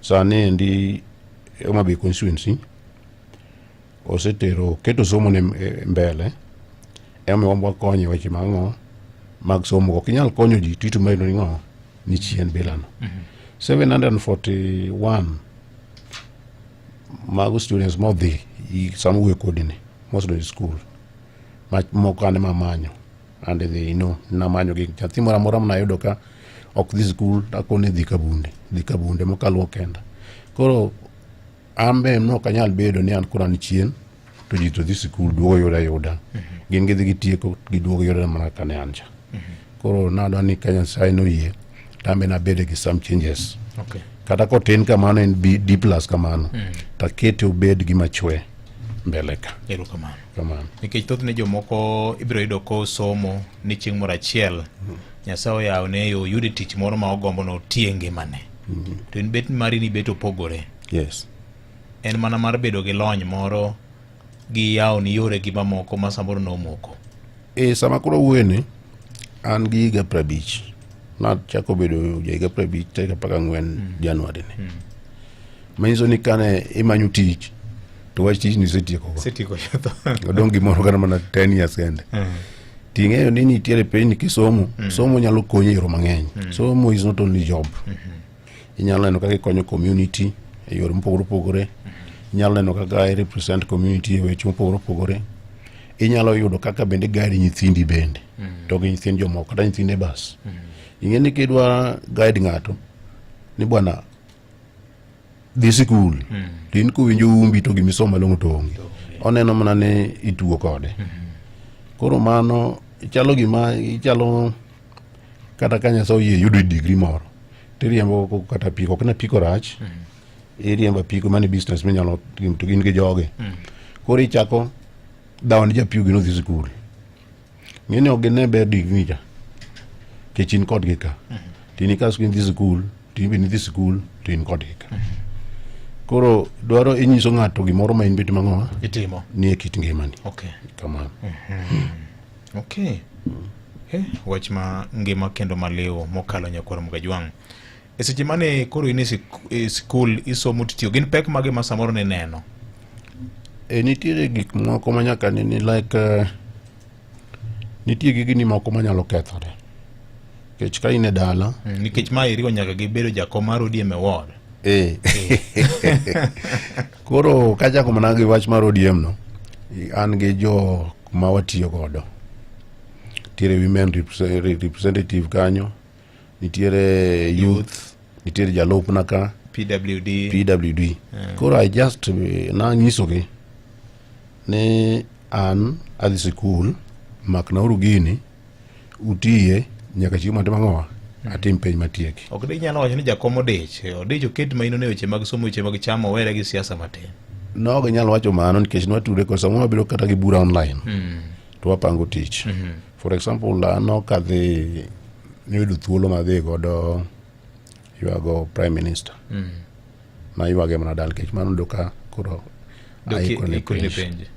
Sani endi Homa Bay constituency osetero keto somo ne mbele, emomiyo wakonyo e weche mag ang'o mag somo. Ok inyal konyo ji to ito ni ng'o ni chien bilano. 741 mago students modhi sama wuoyo kodi ni mosedonjo e school ma moko an ema amanyo and they know namanyo gi nyathi moro amora manayudo ka ok dhi school takone dhi Kabunde, dhi Kabunde mokaluwo kenda. Koro an be nok anyal bedo ni an koro an chien to ji to dhi sikul duogo yuda ayuda. Gin gidhi gitieko, giduogo yuda mana kane an cha. Koro nadwa ni ka Nyasaye noyie to an be nabede gi some changes. Kata kotin kamano en B, D plus kamano, takete obed gima chwe mbele ka. Erokamano. Kamano. Nikech thothne jomoko ibiro yudo kosomo ni chieng' moro achiel Nyasaye oyawne yo oyude tich moro ma ogombo no otiye ngimane. To in bet mari ni bet opogore. En mana mar bedo gi lony moro gi yawoni yoregi mamoko ma samoro nomoko. E sama koro wuoyeni, an gi higa 50. Nachako bedo ja higa 50 tarik 14 Januari ni. Manyiso ni kane imanyo tich to wach tich nisetieko go. Setieko chutho. Odong' gimoro kata mana 10 years kende. Ting'eyo ni nitiere piny kisomo, somo nyalo konyi e yore mang'eny. Somo is not only job. Inyalo neno kaka ikonyo community e yore mopogore opogore. Inyalo neno kaka i represent community e weche mopogore opogore. Inyalo yudo kaka bende guide nyithindi bende to gi nyithind jomoko kata nyithind neighbors. Ing'e ni kidwa guide ng'ato ni bwana dhi sikul, to in kowinjo umbi to gimisomo malong'o to onge, oneno mana ni itugo kode. Koro mano chalo gima ichalo kata ka Nyasaye oyie yudo degree moro tiriembo kata apiko, ok ni apiko rach, iriembo apiko mano e business minyalo timo to gin gi joge. Koro ichako dhawo ni japiko gino dhi sikul, ng'eni ok gine ber degree cha nikech in kodgi ka. To in ikaw dhi sikul to in be nidhi sikul to in kodgi ka. Koro dwaro inyiso ng'ato gimoro ma in be itimo ang'o Itimo. ni e kit ngimani. Kamano. Okay. Wach ma ngima kendo maliw mokalo nyakwar Mugajwang'. E seche mane koro in e e sikul isomo titiyo, gin pek mage ma samoro ne neno? E nitiere gik moko ma nyaka ne ni like nitie gigini moko manyalo kethore nikech ka in e dala. Nikech ma iriwo nyaka gi bedo jakom mar ODM e ward. E koro kachako mana gi wach mar ODM no, an gi jo ma watiyo godo, nitiere women representative kanyo, nitiere youth, nitiere jalupna ka. PWD. PWD. Koro I just nanyisogi ni an adhi sikul, maknauru gini utiye nyaka chieng' matim ang'owa atim penj matieki. Ok de inyalo wacho ni jakom odich. Odich oket maino ne weche mag somo, weche mag chama, owere gi siasa matin. No ginyal wacho mano nikech nwatudre kod samoro wabedo kata gi bura online to wapango tich. For example, an ok adhi niyudo thuolo madhi godo ywago prime minister. Naywage mana dala nikech mano yudo ka koro aikora ne ikori ne penj. penj.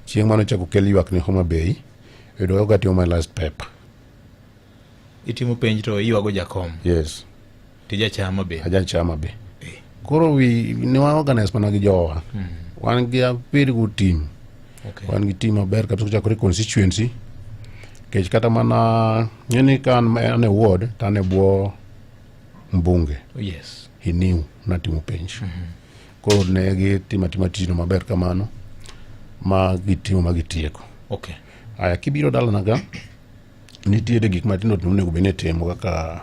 Chieng' mane ochako kel ywak ne Homa Bay, oyudo kaka atimo my last paper. Itimo penj to iywago jakom. Yes. Tija chama be. Aja chama be. Koro wi ne wa organize mana gi jowa. Wan gi a very good team. Wan gi team maber kabisa kochakore constituency. Nikech kata mana ng'eni ka an e ward to an e bwo mbunge. He knew natimo penj. Koro ne gitimo atima tijno maber kamano ma gitimo ma gitieko. Aya kibiro dalana ka nitiere gik matindo tindo monego bed ni itimo kaka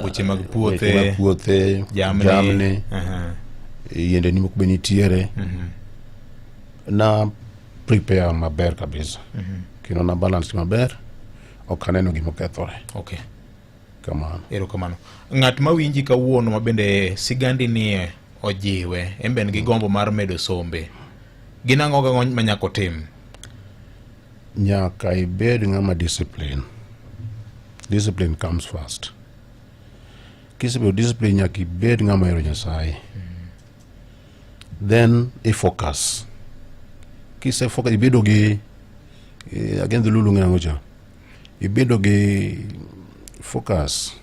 weche mag puothe, weche mag puothe, jamni, jamni, yiende ni moko be nitiere. Na prepare maber kabisa. Kendo na balance maber, ok aneno gima okethore. Kamano. Erokamano. Ng'at ma winji kawuono ma bende sigandi nie ojiwe, en be en gi gombo mar medo sombe. Gin ang'o gang'o ma nyaka otim? Nyaka ibed ng'ama discipline. Discipline comes first. Kisebedo discipline, nyaka ibed ng'ama ohero Nyasaye. Then i focus. Kise focus, ibedo gi again dholuo ng'e ang'o cha? Ibedo gi focus.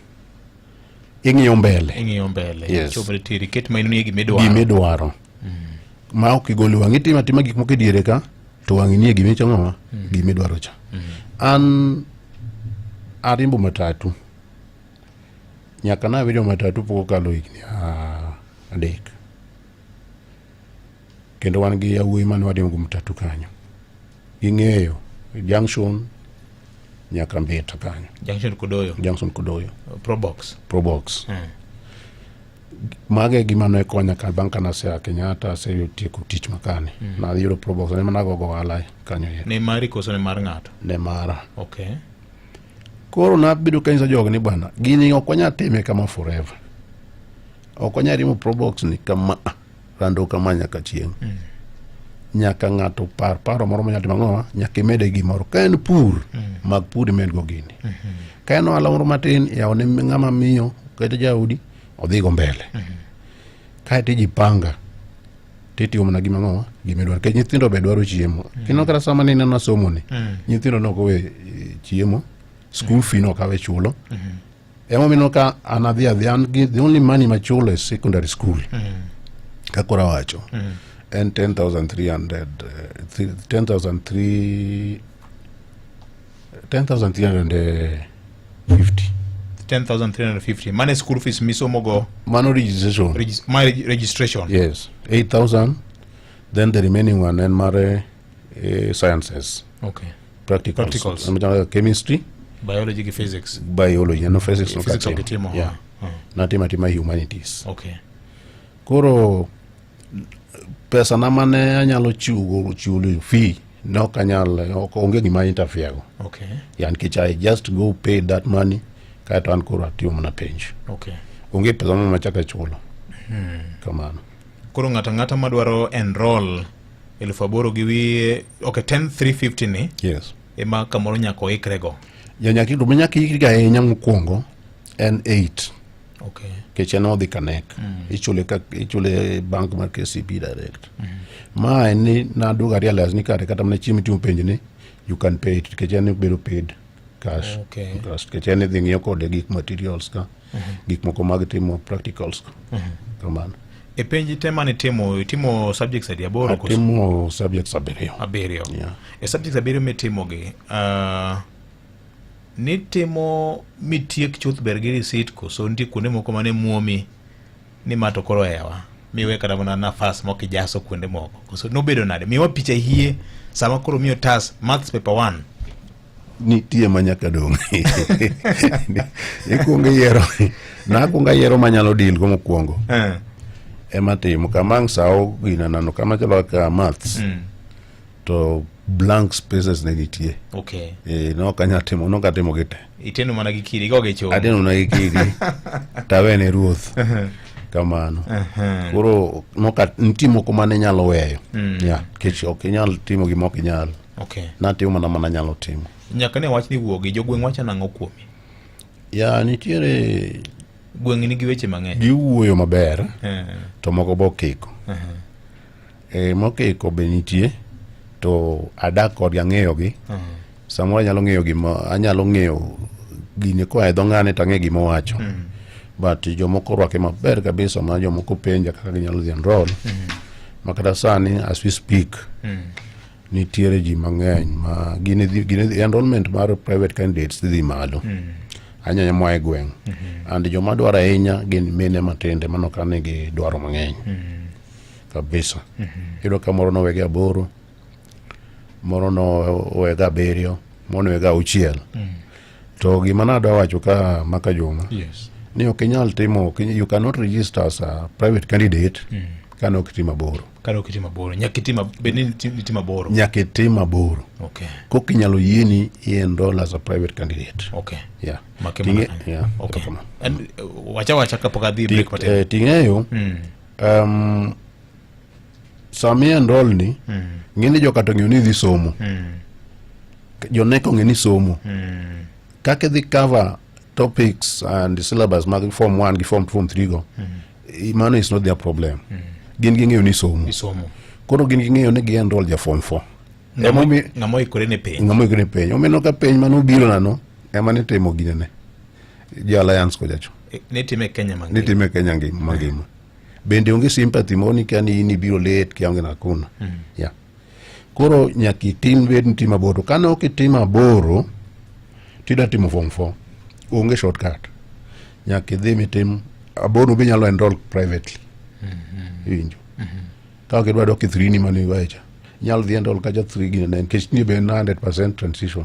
Ing'iyo mbele. Ing'iyo mbele. Yes. Chomre tir, iket maino nie gima idwaro. Gima idwaro. Ma ok igol wang'i, itimo atima gik moko e diere ka, to wang'i nie gima ichamo ma, gima idwaro cha. An ariembo matatu. Nyaka nawinjo matatu pok okalo higni 3. Kendo wan gi yawuoyi mane wariembo go matatu kanyo. Ging'eyo junction nyaka Mbita kanyo. Junction Kodoyo. Junction Kodoyo. Probox. Probox. Mago e gima ne konya ka bang' ka nasea Kenyatta asetieko tich makani. Nadhi yudo Probox ne mana agogo ohala kanyo ero. Ne mari koso ne mar ng'ato? Ne mara. Okay. Koro nabedo kanyiso jogi ni bwana, gini ok wanyal time kama forever. Ok wanyal riembo Probox ni kama rando kama nyaka chieng'. Nyaka ng'ato par paro moro manyalo timo ang'o, nyaka imede gimoro. Ka en pur, mag pur imed go gini. Ka en ohala moro matin, yaw ne ng'ama miyo kata jaodi odhigo mbele. Kaeto ijipanga titimo mana gima ang'o, gima idwaro. Nikech nyithindo be dwaro chiemo. Kineno kata sama nineno asomo ni, nyithindo ne ok owe chiemo, school fee ne ok awe chulo. Emomiyo ka an adhi adhi an gi the only money machulo e secondary school ka koro awacho en 10,300 10,300 10,350. 10,350 mane school fees misomogo? Mano registration. Ma registration. Yes, 8,000, then the remaining one en mar sciences. Okay. Practicals. Practicals. Ema chemistry, biology gi physics. Biology no, physics no. Physics ok katimo. itimo. Yeah. Natimo atima humanities. Okay. Koro pesa na mane anyalo chiwo chulo fee ne ok anyal, ok onge gima interfere go. Okay. Yeah, nikech I just go pay that money kaeto an koro atimo mana penj. Okay. Onge pesa moro machako achulo kamano. Koro ng'ato ang'ata madwaro enroll 8,000 gi wiye, okay, 10350 ni Yes. ema kamoro nyaka oikrego. Ja nyaka to nyaka ikri ahinya mokwongo en 8. Okay. Nikech en odhi kanek ichule ka ichule bank mar KCB direct. Ma en ni naduogo realize ni kare kata mana chiemo itimo penj ni you can pay it nikech en bedo paid cash. Okay. Cash nikech en idhi ng'iew kode gik materials ka, gik moko mag timo practicals ka kamano. E penj te mane itimo, itimo subjects adi, 8 koso? Atimo subjects 7. 7. Yeah. E subjects 7 mitimogi, nitimo mitiek chuth ber gi receipt koso nitie kuonde moko mane muomi ni ma to koro hewa miwe kata mana nafas mok ijaso kuonde moko, koso nobedo nade? Miwa picha hie sama koro miyo tas maths paper 1. Nitie ma nyaka dong' ikuongo iyiero. Nakuongo ayiero manyalo deal go mokwongo ema timo kama ang' sawo gina nano kama chalo kaka maths to blank spaces ne nitie. Okay. E, ne ok anyal timo, ne ok atimo gi te. Iteno mana gi kidi go gi chum. Ateno mana gi kidi tawene ruoth kamano. Koro nitie moko mane nyalo weyo. Yeah, nikech ok inyal timo gima ok inyal. Okay. Natimo mana mana nyalo timo. Nyaka ne wach ni wuogi, jogweng' wacho nang'o kuomi? Ya, nitiere Gweng' nigi weche mang'eny. Giwuoyo maber to moko bo okiko. E, mokiko be nitie to adak kodgi ang'eyogi. Samoro anyalo ng'eyo gima anyalo ng'eyo gini koa e dho ng'ane to ang'e gima owacho. But jomoko orwake maber kabisa ma jomoko penja kaka ginyalo dhi enroll. Ma kata sani as we speak nitiere ji mang'eny ma gini gini enrollment mar private candidates dhi malo. Ahinya moa e gweng'. And joma dwaro ahinya gin mine matindo mano ka nigi dwaro mang'eny. Kabisa. Iyudo ka moro nowege 8, moro nowege 7, moro nowege 6. To gima nadwa wacho ka maka Juma. Yes. Ni ok inyal timo, you cannot register as a private candidate ka ne ok itimo 8. Ka ne ok itimo 8, nyaka itim bed ni itimo 8. Nyaka itim 8. Okay. Koka inyalo yieni i enroll as a private candidate. Okay. Yeah. Make Ting'e, mana. yeah. Okay. Kamano. And wacha wacha kapok adhi break matin. Ting'eyo, sama i enroll ni, ng'e ni joka to ng'eyo ni idhi somo. Jonek ong'e ni somo. Kaka idhi cover topics and syllabus mag form 1 gi form 2, form 3 go, mano is not their problem. Gin ging'eyo ni somo. Isomo. Koro gin ging'eyo ni gi enroll ja form 4. Ng'ama oikore ne penj. Ng'ama oikore ne penj. Omiyo ka penj mane obiro nano, ema nitimo ginene. Jo Alliance kochacho. Nitime Kenya mangima. Nitime Kenya ngima mangima. Bende onge sympathy moro ni kia ni in ibiro late kia onge nakuna. Yeah. Koro nyaka itim bed ni timo aboro. Kane ok itimo aboro, tidwa timo form 4. Onge shortcut. Nyaka idhi mitim aboro be inyalo enroll privately. Iwinjo? Ka ok idwa dok e 3 ni mane iwacho cha. Inyalo dhi enroll kacha 3 gine ne nikech ni be en 100% transition.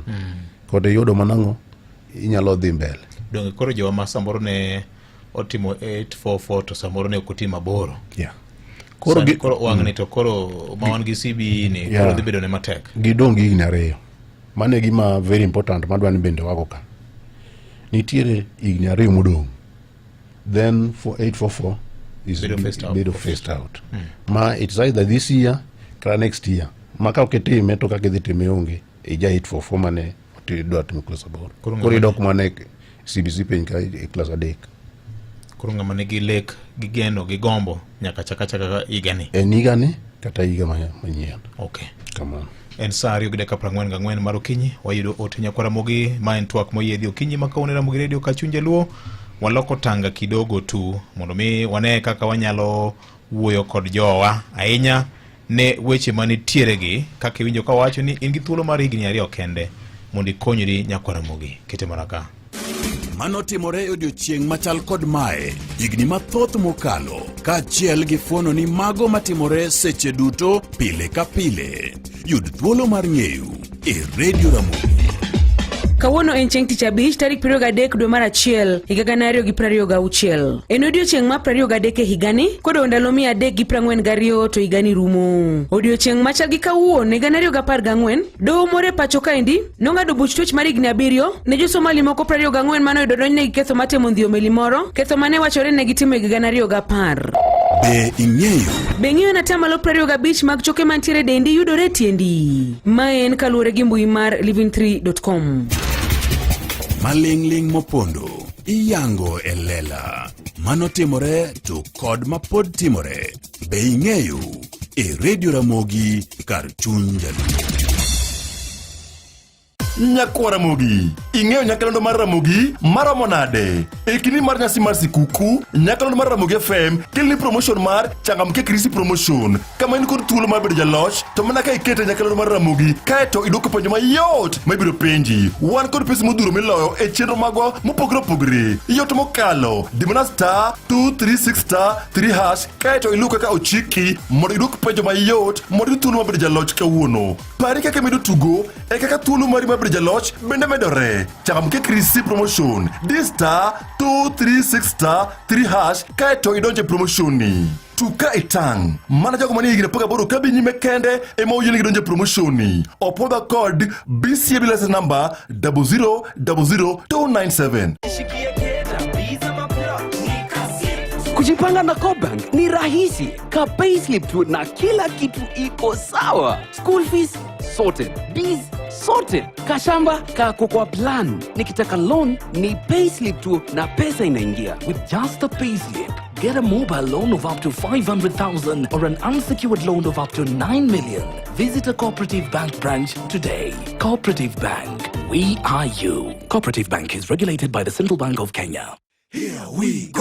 Kod iyudo manang'o inyalo dhi mbele. Donge koro jowa ma samoro ne otimo 844 to samoro ne ok otimo aboro. Yeah. Koro gi, koro wang'ni to koro ma wan gi CBE ni koro dhi bedo ne matek. Gidong' gi higni ariyo. Mano e gima very important madwa ni bende wago ka. Nitiere higni ariyo modong'. Then for 844 is Bedo phased out. bedo phased out. Ma it's either this year kata next year. Ma ka ok itime to kaka idhi time onge. Ija 844 mane idwa timo klas aboro. Koro Koro idok mana e CBC piny ka e klas adek. Koro ng'ama nigi lek gi geno gi gombo nyaka chak achaka higani. En higani kata higa manyien. Okay. Kamano. En saa ariyo gi dakika 44 mar okinyi, wayudo ote nyakwar Ramogi. Ma en twak moyiedhi okinyi ma kawuono e Ramogi Radio Kachuny Jaluo. Waloko tanga kidogo tu mondo mi wane kaka wanyalo wuoyo kod jowa ahinya ne weche manitiere gi kaka iwinjo ka wacho ni in gi thuolo mar higni ariyo kende mondo ikonyri nyakwar Ramogi. Kete mana ka. Mano timore e odiechieng' machal kod mae higni mathoth mokalo, kaachiel gi fuono ni mago matimore seche duto pile ka pile. Yud thuolo mar ng'eyo e Radio Ramogi. Kawuono en chieng' tich abich tarik 23 dwe mar achiel higa 2026. En odiechieng' mar 23 e higani kodong' ndalo 342 to higani rumo. Odiechieng' machal gi kawuono e 2014 doho moro e pacho kaendi nong'ado buch twech mar higni abiriyo ne jo-Somali moko 24 mane oyudo donjnegi ketho mar temo ndhiyo meli moro, ketho mane wachore ne gitimo e higa 2010. Be ing'eyo? Be ing'eyo ni atamalo 25 mag choke mantiere e dendi yudore e tiendi? Mae en kaluwore gi mbui mar living3.com. Maling'ling' mopondo iyango e lela. Mano timore to kod mapod timore. Be ing'eyo? E Radio Ramogi kar chuny Jaluo. Nyakwa Ramogi, ing'eyo nyakalondo mar Ramogi maromo nade? E kinde mar nyasi mar sikuku, nyakalondo mar Ramogi FM keloni promotion mar Changamke Krisi Promotion, kama in kod thuolo mar bedo jaloch to mana ka ikete nyakalondo mar Ramogi kaeto idwoko penjo mayot ma ibiro penji. Wan kod pesa modhuro miloyo e chenro magwa mopogore opogore. Yot mokalo, di mana star 236 star 3 hash kaeto iluw kaka ochiki mondo idwok penjo mayot mondo iyud thuolo mar bedo jaloch kawuono. Pari kaka imedo tugo e kaka thuolo mari mar bedo jaloch bende medore. Changamke Krisi Promotion. Di star 236 star 3 hash kaeto idonj e promotion ni. Tug ka itang'. Mana jogo manie higni 18 kadhi nyime kende ema oyienegi donjo e promotion ni. Opwodhwa kod BCAB license number 0000297. Kujipanga na CoBank ni rahisi. Ka payslip tu na kila kitu iko sawa. School fees sorted, biz sorted, kashamba kako kwa plan. Nikitaka loan ni payslip tu na pesa inaingia. With just a payslip, get a mobile loan of up to 500,000 or an unsecured loan of up to 9 million. Visit a Cooperative Bank branch today. Cooperative Bank, we are you. Cooperative Bank is regulated by the Central Bank of Kenya. Be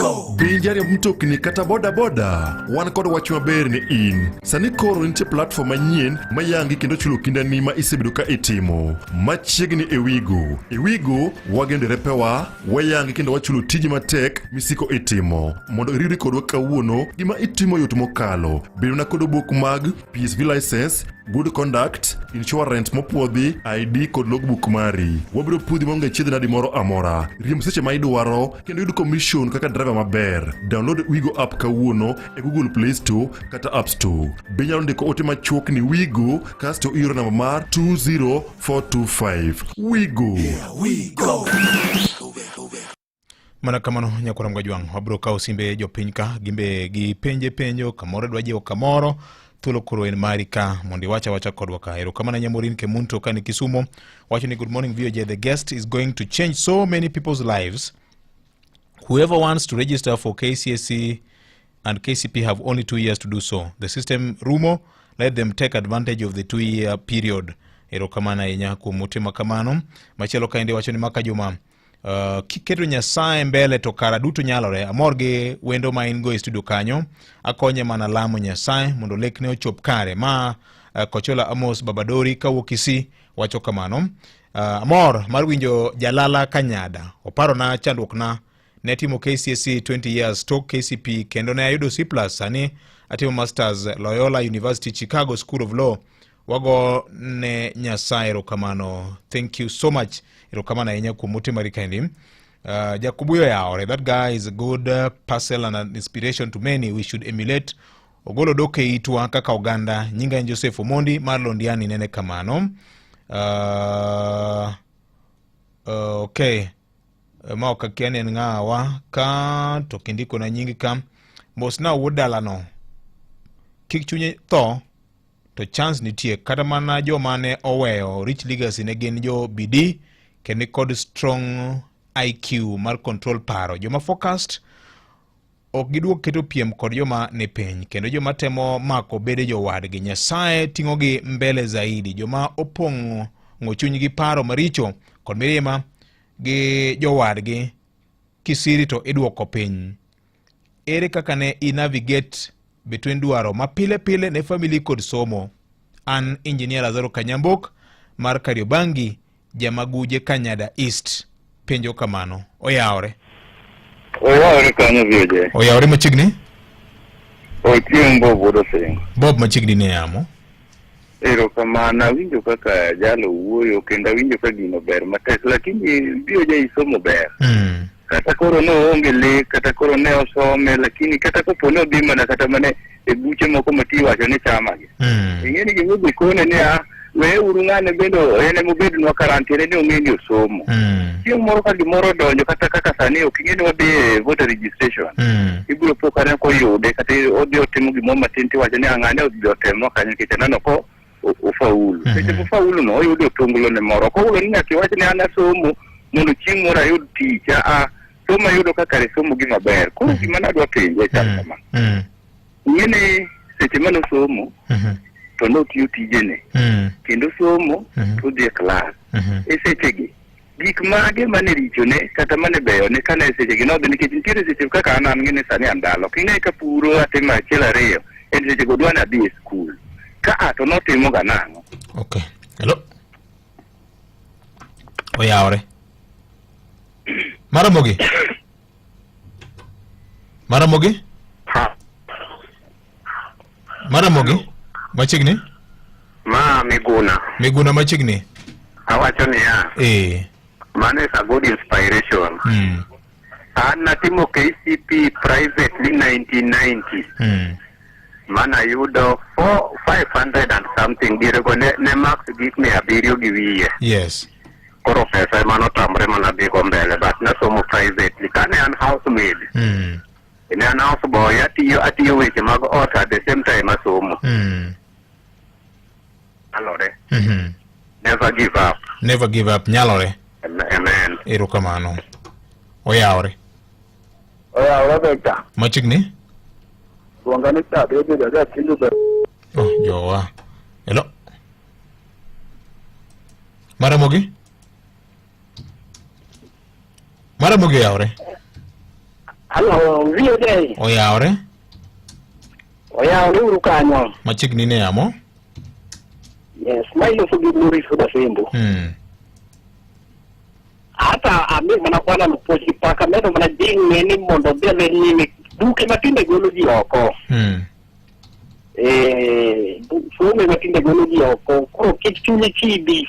in jariemb mtokni kata boda boda? Wan kod wach maber ne in. Sani koro nitie platform manyien ma yangi kendo chulo kindani ma isebedo ka itimo. Machiegni e Wigo. E Wigo, wageno derepewa, wayangi kendo wachulo tiji matek misiko itimo. Mondo iriwri kodwa kawuono, gima itimo yot mokalo. Bed mana kod obok mag PSV license, good conduct, insurance mopuodhi, ID kod logbook mari. Wabiro puodhi maonge chiedh nadi moro amora. Riemb seche ma idwaro kendo yud commission kaka driver maber. Download Wigo app kawuono e Google Play Store kata App Store. Be inyalo ndiko ote machuok ni Wigo kasto ioro namba mar 20425. Wigo. Mana kamano nyakwara Mgajwang', wabiro kawo simbe jopiny ka gimbe gipenje penjo kamoro dwa jiwo kamoro thuolo koro en mari ka mondo iwach awacha kodwa ka. Erokamano ahinya Maureen Kemunto ka ni Kisumo wacho ni good morning VOJ, the guest is going to change so many people's lives. Whoever wants to register for KCSE and KCP have only 2 years to do so. The system rumo, let them take advantage of the 2-year period. Erokamano ahinya kuom ote ma kamano. Machielo kaendi wacho ni Maka Juma. Kiketo Nyasaye mbele to kara duto nyalore. Amor gi wendo ma in go e studio kanyo. Akonye mana lamo Nyasaye mondo lekne ochop kare. Ma Kochola Amos Babadori kawuok Kisii wacho kamano. Amor mar winjo Jalala Kanyada. Oparona chandruokna ne timo KCSE 20 years tok KCP kendo ne ayudo C+. Sani atimo masters Loyola University Chicago School of Law. Wago ne Nyasaye erokamano. Thank you so much. Erokamano ahinya kuom ote mari kaendi. Jakubuyo yawore. That guy is a good parcel and an inspiration to many. We should emulate. Ogolo dok e itwa kaka oganda. Nyinga en Joseph Omondi mar Londiani nene kamano. Okay. Ma ok akia ni en ng'awa ka to kindiko na nying ka. Mosna wuod dalano. Kik chunye tho to chance nitie kata mana joma ne oweyo rich legacy ne gin jo bidii kendo kod strong IQ mar control paro. Joma focused ok giduog keto piem kod joma ni piny kendo joma temo mako bede jowadgi. Nyasaye ting'ogi mbele zaidi. Joma opong'o chunygi paro maricho kod mirima gi jowadgi kisiri to iduoko piny. Ere kaka ne i navigate between dwaro ma pile pile ne family kod somo? An Engineer Lazaro Kanyambok mar Kariobangi, Jamaguje, Kanyada East. Penjo kamano. Oyawore. Oyawore kanyo VJ. Oyawore machiegni? Ochieng' Bob wuod Osingo. Bob machiegni ne yamo. Erokamano, awinjo kaka jalo wuoyo kendo awinjo ka gino ber matek, lakini VJ somo ber. Kata koro ne oonge lek, kata koro ne osome, lakini kata kopo ne odhi mana kata mana e buche moko ma ti wacho ni chamagi. Ing'e ni gima odhi kone ni a weuru ng'ane bende en ema obednwa karantiene ni ong'e ni osomo. Chieng' moro ka gimoro odonjo kata kaka sani ok ing'e ni wadhi e voter registration. Ibiro po kane koyude kata odhi otimo gimoro matin tiwacho ni ng'ane odhi otemwa kanyo nikech aneno ko ofaulu. Seche mofaulu no oyudo otonglo ne moro. Ok ohulo ni nyaka iwach ni an asomo mondo chieng' moro ayud tich. Aa, somo ayudo ka kare somo gima ber. Koro gima nadwa penje chal kama. Ing'e ni seche mane osomo to notiyo tijene. Kendo somo to odhi e klas. E sechegi gik mage mane richone kata mane beyone kane sechegi nodhi nikech nitiere seche kaka an an ng'e sani an dala ok ing'e ka puro atimo achiel ariyo en sechego dwa ni adhi e skul ka a to notimoga nang'o. Okay. Hello. Oyawore. Maramogi. Maramogi. Maramogi. Machiegni. Ma Miguna. Miguna machiegni. Awacho niya. Mano is a good inspiration. An natimo KCP privately 1990. Mana yudo 500 and something dierego ne, ne max gik 700 gi wiye. Yes. Koro pesa ema notamre mana dhigo mbele but nasomo privately. Kane an housemaid, ne an house boy atiyo weche mag ot at the same time asomo. Nyalore. Never give up. Never give up. Nyalore. Amen. Erokamano. Oyawore. Oyawore Victor. Machiegni? Luonga ni Sabedo jaga kindu ber. Oh, jowa. Hello. Maramogi? Maramogi oyawore. Hello, VOJ. Oyawore. Oyawore uru kanyo. Machiegni ne yamo. Yes, ma iloso gi Maurice Odasembo. Hata ami mana kwana lupuonj paka medo mana jing'e ni mondo odhi adhi nyime buke matinde golo ji oko. Somo matinde golo ji oko. Koro kik chunye chidi.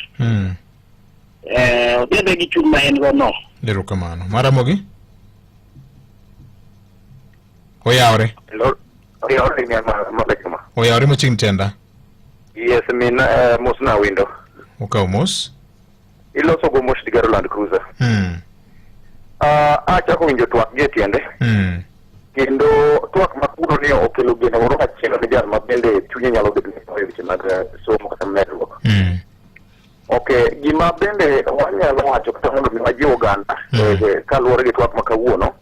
Odhi adhi gi chuny ma en go no. Erokamano. Maramogi? Oyawore. Oyawore ni ma Oyawore machiegni tenda. Yes, min mos na windo. Okaw mos. Iloso go mos digaro Land Cruiser. Achako winjo twak gi e tiende. Kendo twak ma kuro ni okelo geno moro machielo ne jal ma bende chunye nyalo bedo ni e weche mag somo kata medruok. Okay, gima bende wanyalo wacho kata mondo mi wajiw oganda kaluwore gi twak ma kawuono.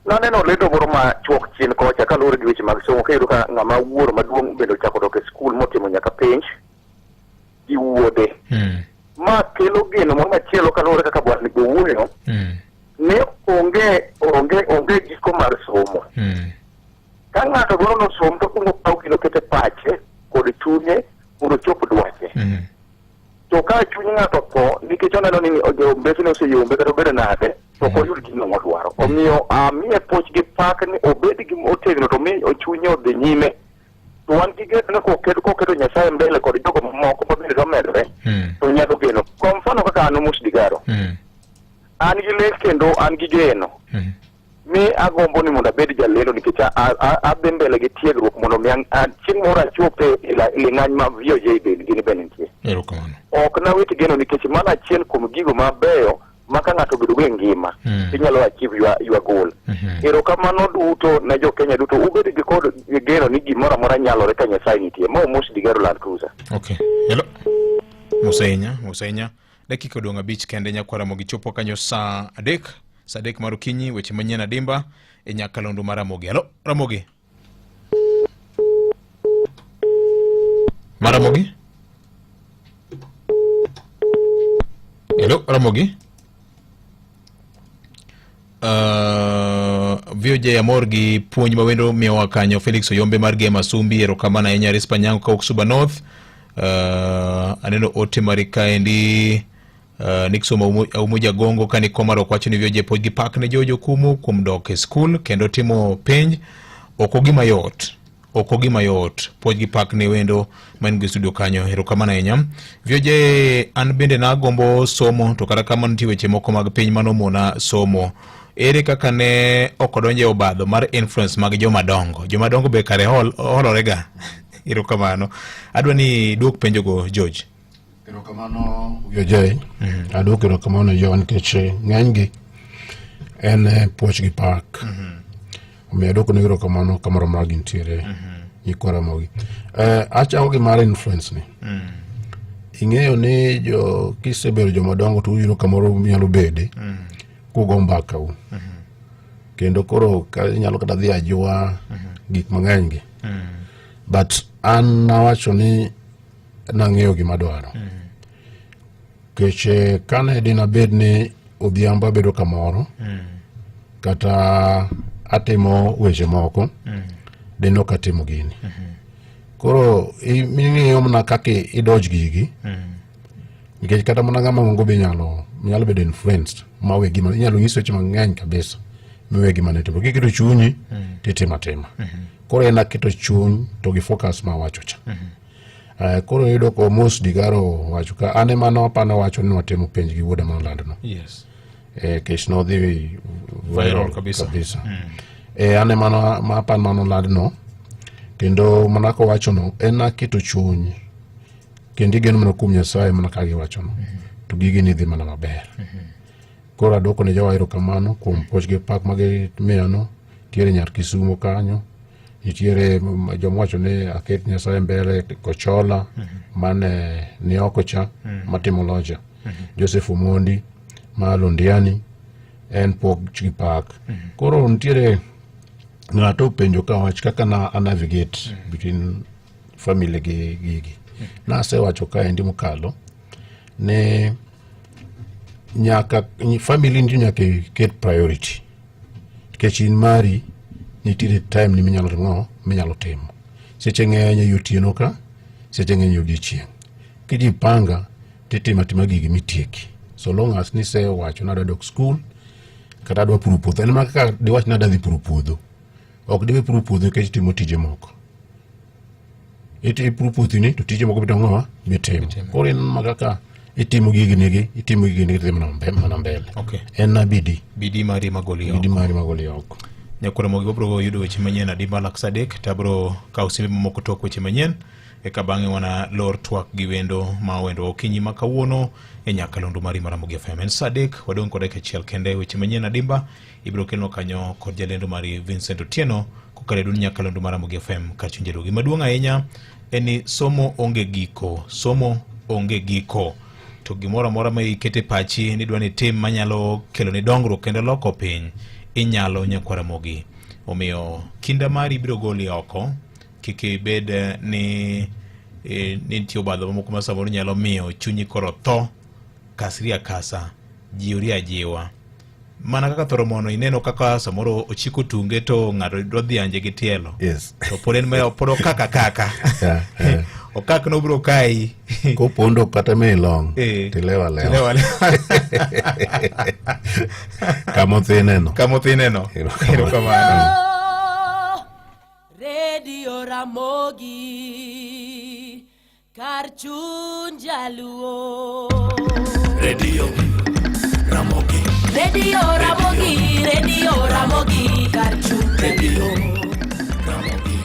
Naneno lendo moro ma chuok chien kocha kaluwore gi weche mag somo kayudo ka ng'ama wuoro maduong' bende ochako dok e skul motimo nyaka penj gi wuode. Ma kelo geno moro machielo kaluwore kaka bwana Nigo wuoyo ni onge onge onge giko mar somo. Ka ng'ato dwaro nosom to okuongo okaw gino oket e pache kod chunye mondo ochop dwache. To ka chuny ng'ato otho nikech oneno ni mbesene oseyombe kata obedo nade to ok oyud gino modwaro. Omiyo amiye puoch gi pak ni obed gi otegno to mi chunye odhi nyime. To wan gi geno ni koketo koketo Nyasaye mbele kod jogo mamoko ma bende dwa to nyalo geno. Kwa mfano kaka an Omosh Digaro, an gi lek kendo an gi geno mi agombo ni mondo abed jalendo nikech adhi mbele gi tiegruok mondo mi chieng' moro achop e ling'any ma VOJ bende gini bende nitie. Erokamano. Ok nawit geno nikech mano achiel kuom gigo mabeyo ma ka ng'ato obedo go e ngima inyalo achieve your goal. Erokamano duto ne jo Kenya duto ubed gi kod geno ni gimoro amora nyalore ka Nyasaye nitie. Ma Omosh Digaro Land Cruiser. Okay. Hello. Mosenya, Mosenya. Dakika odong' abich kende nyakwara Ramogi chopo kanyo saa adek, saa adek mar okinyi, weche manyien adimba e nyakalondo mar Ramogi. Hello, Ramogi. Mar Ramogi? Hello, Ramogi. VOJ amor gi puonj ma wendo miyowa kanyo. Felix Oyombe mar Gema Sumbi, erokamano ahinya. Rispa Nyango kawuok Suba North. Aneno ote mari kaendi. Nixon Aumo Jagongo kani Komarok wacho ni VOJ pod gi pak ne George Okumu kuom dok e skul kendo timo penj. Ok ogima yot. Ok ogima yot. Puonj gi pak ne wendo man gi studio kanyo. Erokamano ahinya. VOJ an bende nagombo somo to kata kamano nitie weche moko mag piny mano mona somo. Ere kaka ne ok odonjo e obadho mar influence mag joma dongo? Joma dongo be kare holorega. Erokamano. Adwa ni duok penjogo George. Erokamano VOJ. Aduoko erokamano jo nikech ng'enygi en puoch gi pak. Omiyo aduoko ne erokamano kamoro amora gintiere nyikwa Ramogi. Achako gi mar influence ni. Ing'eyo ni jo kisebedo joma dongo to uyudo kamoro unyalo bede kugo mbaka u. Kendo koro ka inyalo kata dhi ajwa gik mang'eny gi. But an nawacho ni nang'eyo gima adwaro. Nikech kane dina bed ni odhiambo abedo kamoro kata atimo weche moko dine ok atimo gini. Koro ing'iyo mana kaka idoj gigi nikech kata mana ng'ama ng'ongo be nyalo nyalo bedo influenced ma we gima inyalo nyisi weche mang'eny kabisa miwe gima ne timo. Kiketo chunyi titimo atima. Koro en aketo chuny to gi focus ma awacho cha. Koro iyudo ko Mos Digaro wacho ka an ema nopano wacho ni watimo penj gi wuoda manolandno. Yes. Kech nodhi Viral viral kabisa. kabisa. An ema ma apano manolandno kendo mana kowachono en aketo chuny kendo igeno mana kuom Nyasaye mana ka giwachono to gigi ni dhi mana maber. Koro aduoko ne jowa erokamano kuom puoch gi pak ma gimiyano. Nitiere nyar Kisumo kanyo, nitiere joma wacho ni aket Nyasaye mbele Kochola mane ni oko cha matimo locha. Joseph Omondi ma Londiani en puoch gi pak. Koro nitiere ng'ato openjo ka wach kaka na a navigate between family gi gigi. Nasewacho kaendi mokalo ni nyaka family nitie nyaka iket priority nikech in mari nitiere time ni minyalo timo minyalo timo seche ng'eny e otieno ka seche ng'eny e odiochieng' kijipanga titimo atima gigi mitieki so long as nisewacho ni adwa dok skul kata adwa puro puodho en mana kaka diwach ni adwa dhi puro puodho ok diwe puro puodho nikech itimo tije moko ipuro puothini to tije moko bitimo ang'owa bitimo koro en ma kaka itimo giginigi itimo giginigi tidhi mana mbele Okay. en na bidii Bidii mari magoli oko. Bidii mari magoli oko. Nyakwar Ramogi wabiro yudo weche manyien adimba lak sa adek to abiro kawo simbe mamoko tok weche manyien eka bang'e wana lor twak gi wendo ma wendo okinyi ma kawuono e nyakalondo mari mar Ramogi FM. En sa adek wadong' kod dakika achiel kende weche manyien adimba ibiro kelnwa kanyo kod jalendo mari Vincent Otieno kokalo e duond nyakalondo mar Ramogi FM kar chuny jaluo. Gima duong' ahinya en ni somo onge giko, somo onge giko. To gimoro amora ma ikete pachi ni idwa ni itim manyalo kelo ni dongruok kendo loko piny, inyalo nyakwar Ramogi. Omiyo kinda mari biro goli oko, kik ibed ni nitie obadho mamoko ma samoro nyalo miyo chunyi koro tho. Kasri akasa, jiwri ajiwa. Mana kaka thoro mono ineno kaka samoro ochiko tunge to ng'ato dwa dhi anje gi tielo. Yes. To pod en ma pod okaka kaka. Yeah, yeah. Okak no bro kai. Kopondo kata me long. Eh. Tilewa lewa. Tilewa lewa. Kama othineno. Kama othineno. Erokamano. Erokamano. Radio Ramogi kar chuny jaluo. Radio Ramogi. Radio Ramogi, Radio Ramogi kar chuny Radio Ramogi.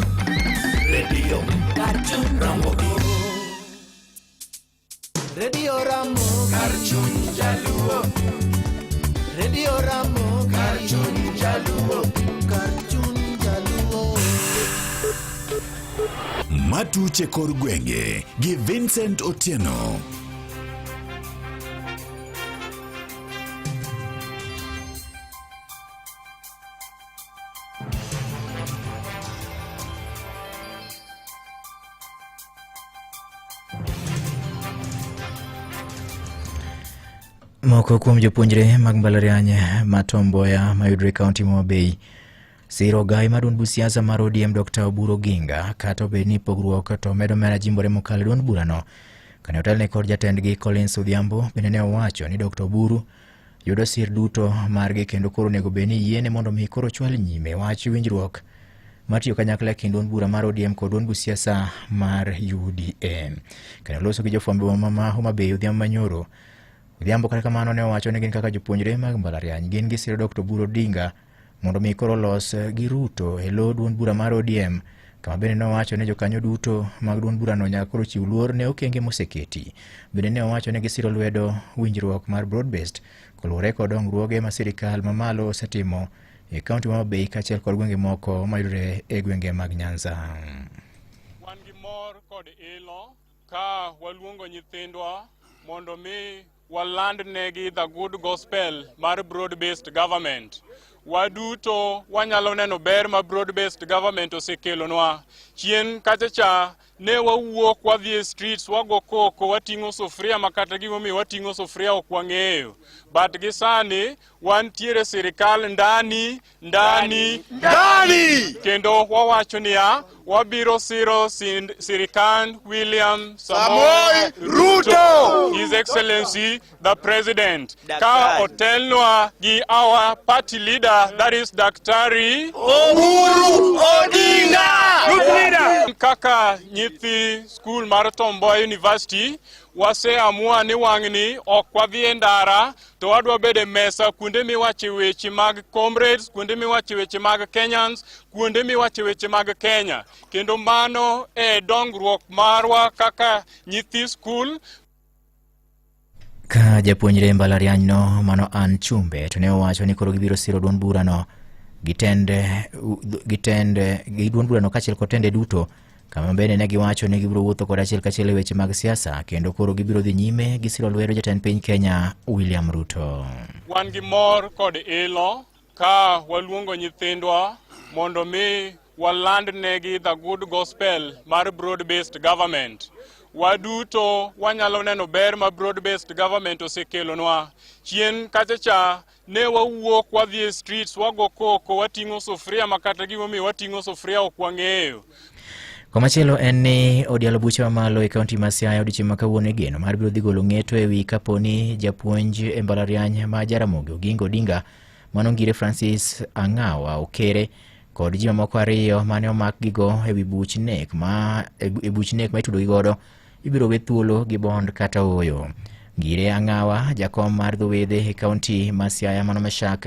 Radio kar chuny Ramogi. Radio Ramogi Kar chuny jaluo. Radio Ramogi Kar chuny jaluo. Kar chuny jaluo. Matuche kor gwenge gi Vincent Otieno. Moko kuom jopuonjre mag mbalariany ma Tom Mboya mayudore e kaunti ma Homa Bay siro gai mar duond buch siasa mar ODM Dr. Oburu Oginga kata obed ni pogruok to medo mana jimbore mokalo e duond burano. Kane otelne kod jatendgi Collins Odhiambo bende ne owacho ni Dr. Oburu yudo sir duto margi kendo koro onego bed ni yiene mondo mi koro chwal nyime wach winjruok mar tiyo kanyakla e kind duond bura mar ODM kod duond buch siasa mar UDA. Kane oloso gi jofwamb boma ma Homa Bay odhiambo manyoro, Odhiambo kata kamano ne owacho ni gin kaka jopuonjre mag mbalariany gin gisiro Dr. Oburu Odinga mondo mi koro los gi Ruto e lo duond bura mar ODM kama bende ne owacho ni jokanyo duto mag duond burano nyaka koro chiw luor ne okenge moseketi. Bende ne owacho ni gisiro lwedo winjruok mar broad based koluwore kod dongruoge ma sirikal mamalo osetimo e kaunti ma Homa Bay kaachiel kod gwenge moko mayudore e gwenge mag Nyanza. Wan gi mor kod ilo ka waluongo nyithindwa mondo mi waland negi the good gospel mar broad based government. Waduto wanyalo neno ber ma broad based government osekelonwa. Chien kacha cha ne wawuok wadhi e streets wago koko wating'o sufria ma kata gimomiyo wating'o sufria ok wang'eyo. But gi sani wantiere sirikal ndani ndani ndani kendo wawacho niya wabiro siro sirikand William Samoei Ruto. His Excellency the President ka otelnwa gi our party leader that is Daktari Oburu Odinga. Good leader. Kaka nyithi skul mar Tom Mboya University waseamua ni wang'ni ok wadhi e ndara to wadwa bedo e mesa kuonde miwache weche mag comrades, kuonde miwache weche mag Kenyans, kuonde miwache weche mag Kenya. Kendo mano e dongruok marwa kaka nyithi skul. Ka japuonjre mbalarianyno mano Ann Chumbe to ne owacho ni koro gibiro siro duond burano gi tend gi tend gi duond burano kaachiel kod tende duto kama bende ne giwacho ni gibiro wuotho kod achiel kachiel e weche mag siasa kendo koro gibiro dhi nyime gi siro lwedo jatend piny Kenya William Ruto. Wan gi mor kod ilo ka waluongo nyithindwa mondo mi waland negi the good gospel mar broad based government. Waduto wanyalo neno ber ma broad based government osekelonwa. Chien kacha cha ne wawuok wadhi e streets wago koko wating'o sufria ma kata gimomiyo wating'o sufria ok wang'eyo. Komachielo en ni od yalo buche mamalo e kaunti ma Siaya odiechieng' ma kawuono igeno mar biro dhi golo ng'eto e wi kapo ni japuonj e mbalariany ma Jaramogi Oginga Odinga mano Ngire Francis Ang'awa Okere kod ji mamoko ariyo mane omak gigo e wi buch nek ma e buch nek ma itudo gi godo ibiro we thuolo gi bond kata ooyo. Ngire Ang'awa, jakom mar dho wedhe e kaunti ma Siaya mano Meshak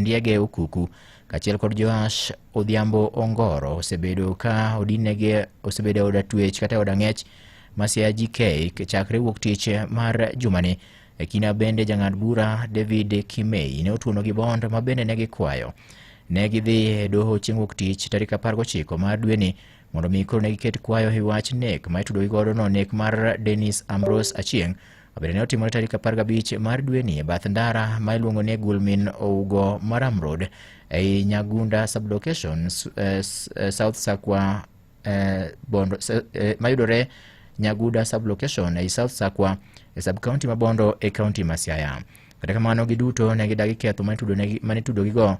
Ndiege Okuku kaachiel kod Joash Odhiambo Ongoro osebedo ka odinnegi osebedo e od atwech kata e od ang'ech ma Siaya GK chakre wuok tich mar jumani. E kinda bende jang'ad bura David Kimei ne otuonogi bond ma bende ne gikwayo. Ne gidhi e doho chieng' wuok tich tarik 19 mar dweni mondo mi koro ne giket kwayo e wach nek ma itudo gi godo no nek mar Dennis Ambrose Achieng' ma bende ne otimore tarik 15 mar dweni e bath ndara ma iluongo ni Gulmin Ougo Maram Road ei Nyagunda sublocation South Sakwa Bondo mayudore Nyaguda sublocation ei South Sakwa e sub county ma Bondo e kaunti ma Siaya. Kata kamano giduto ne gidagi ketho mane itudogigo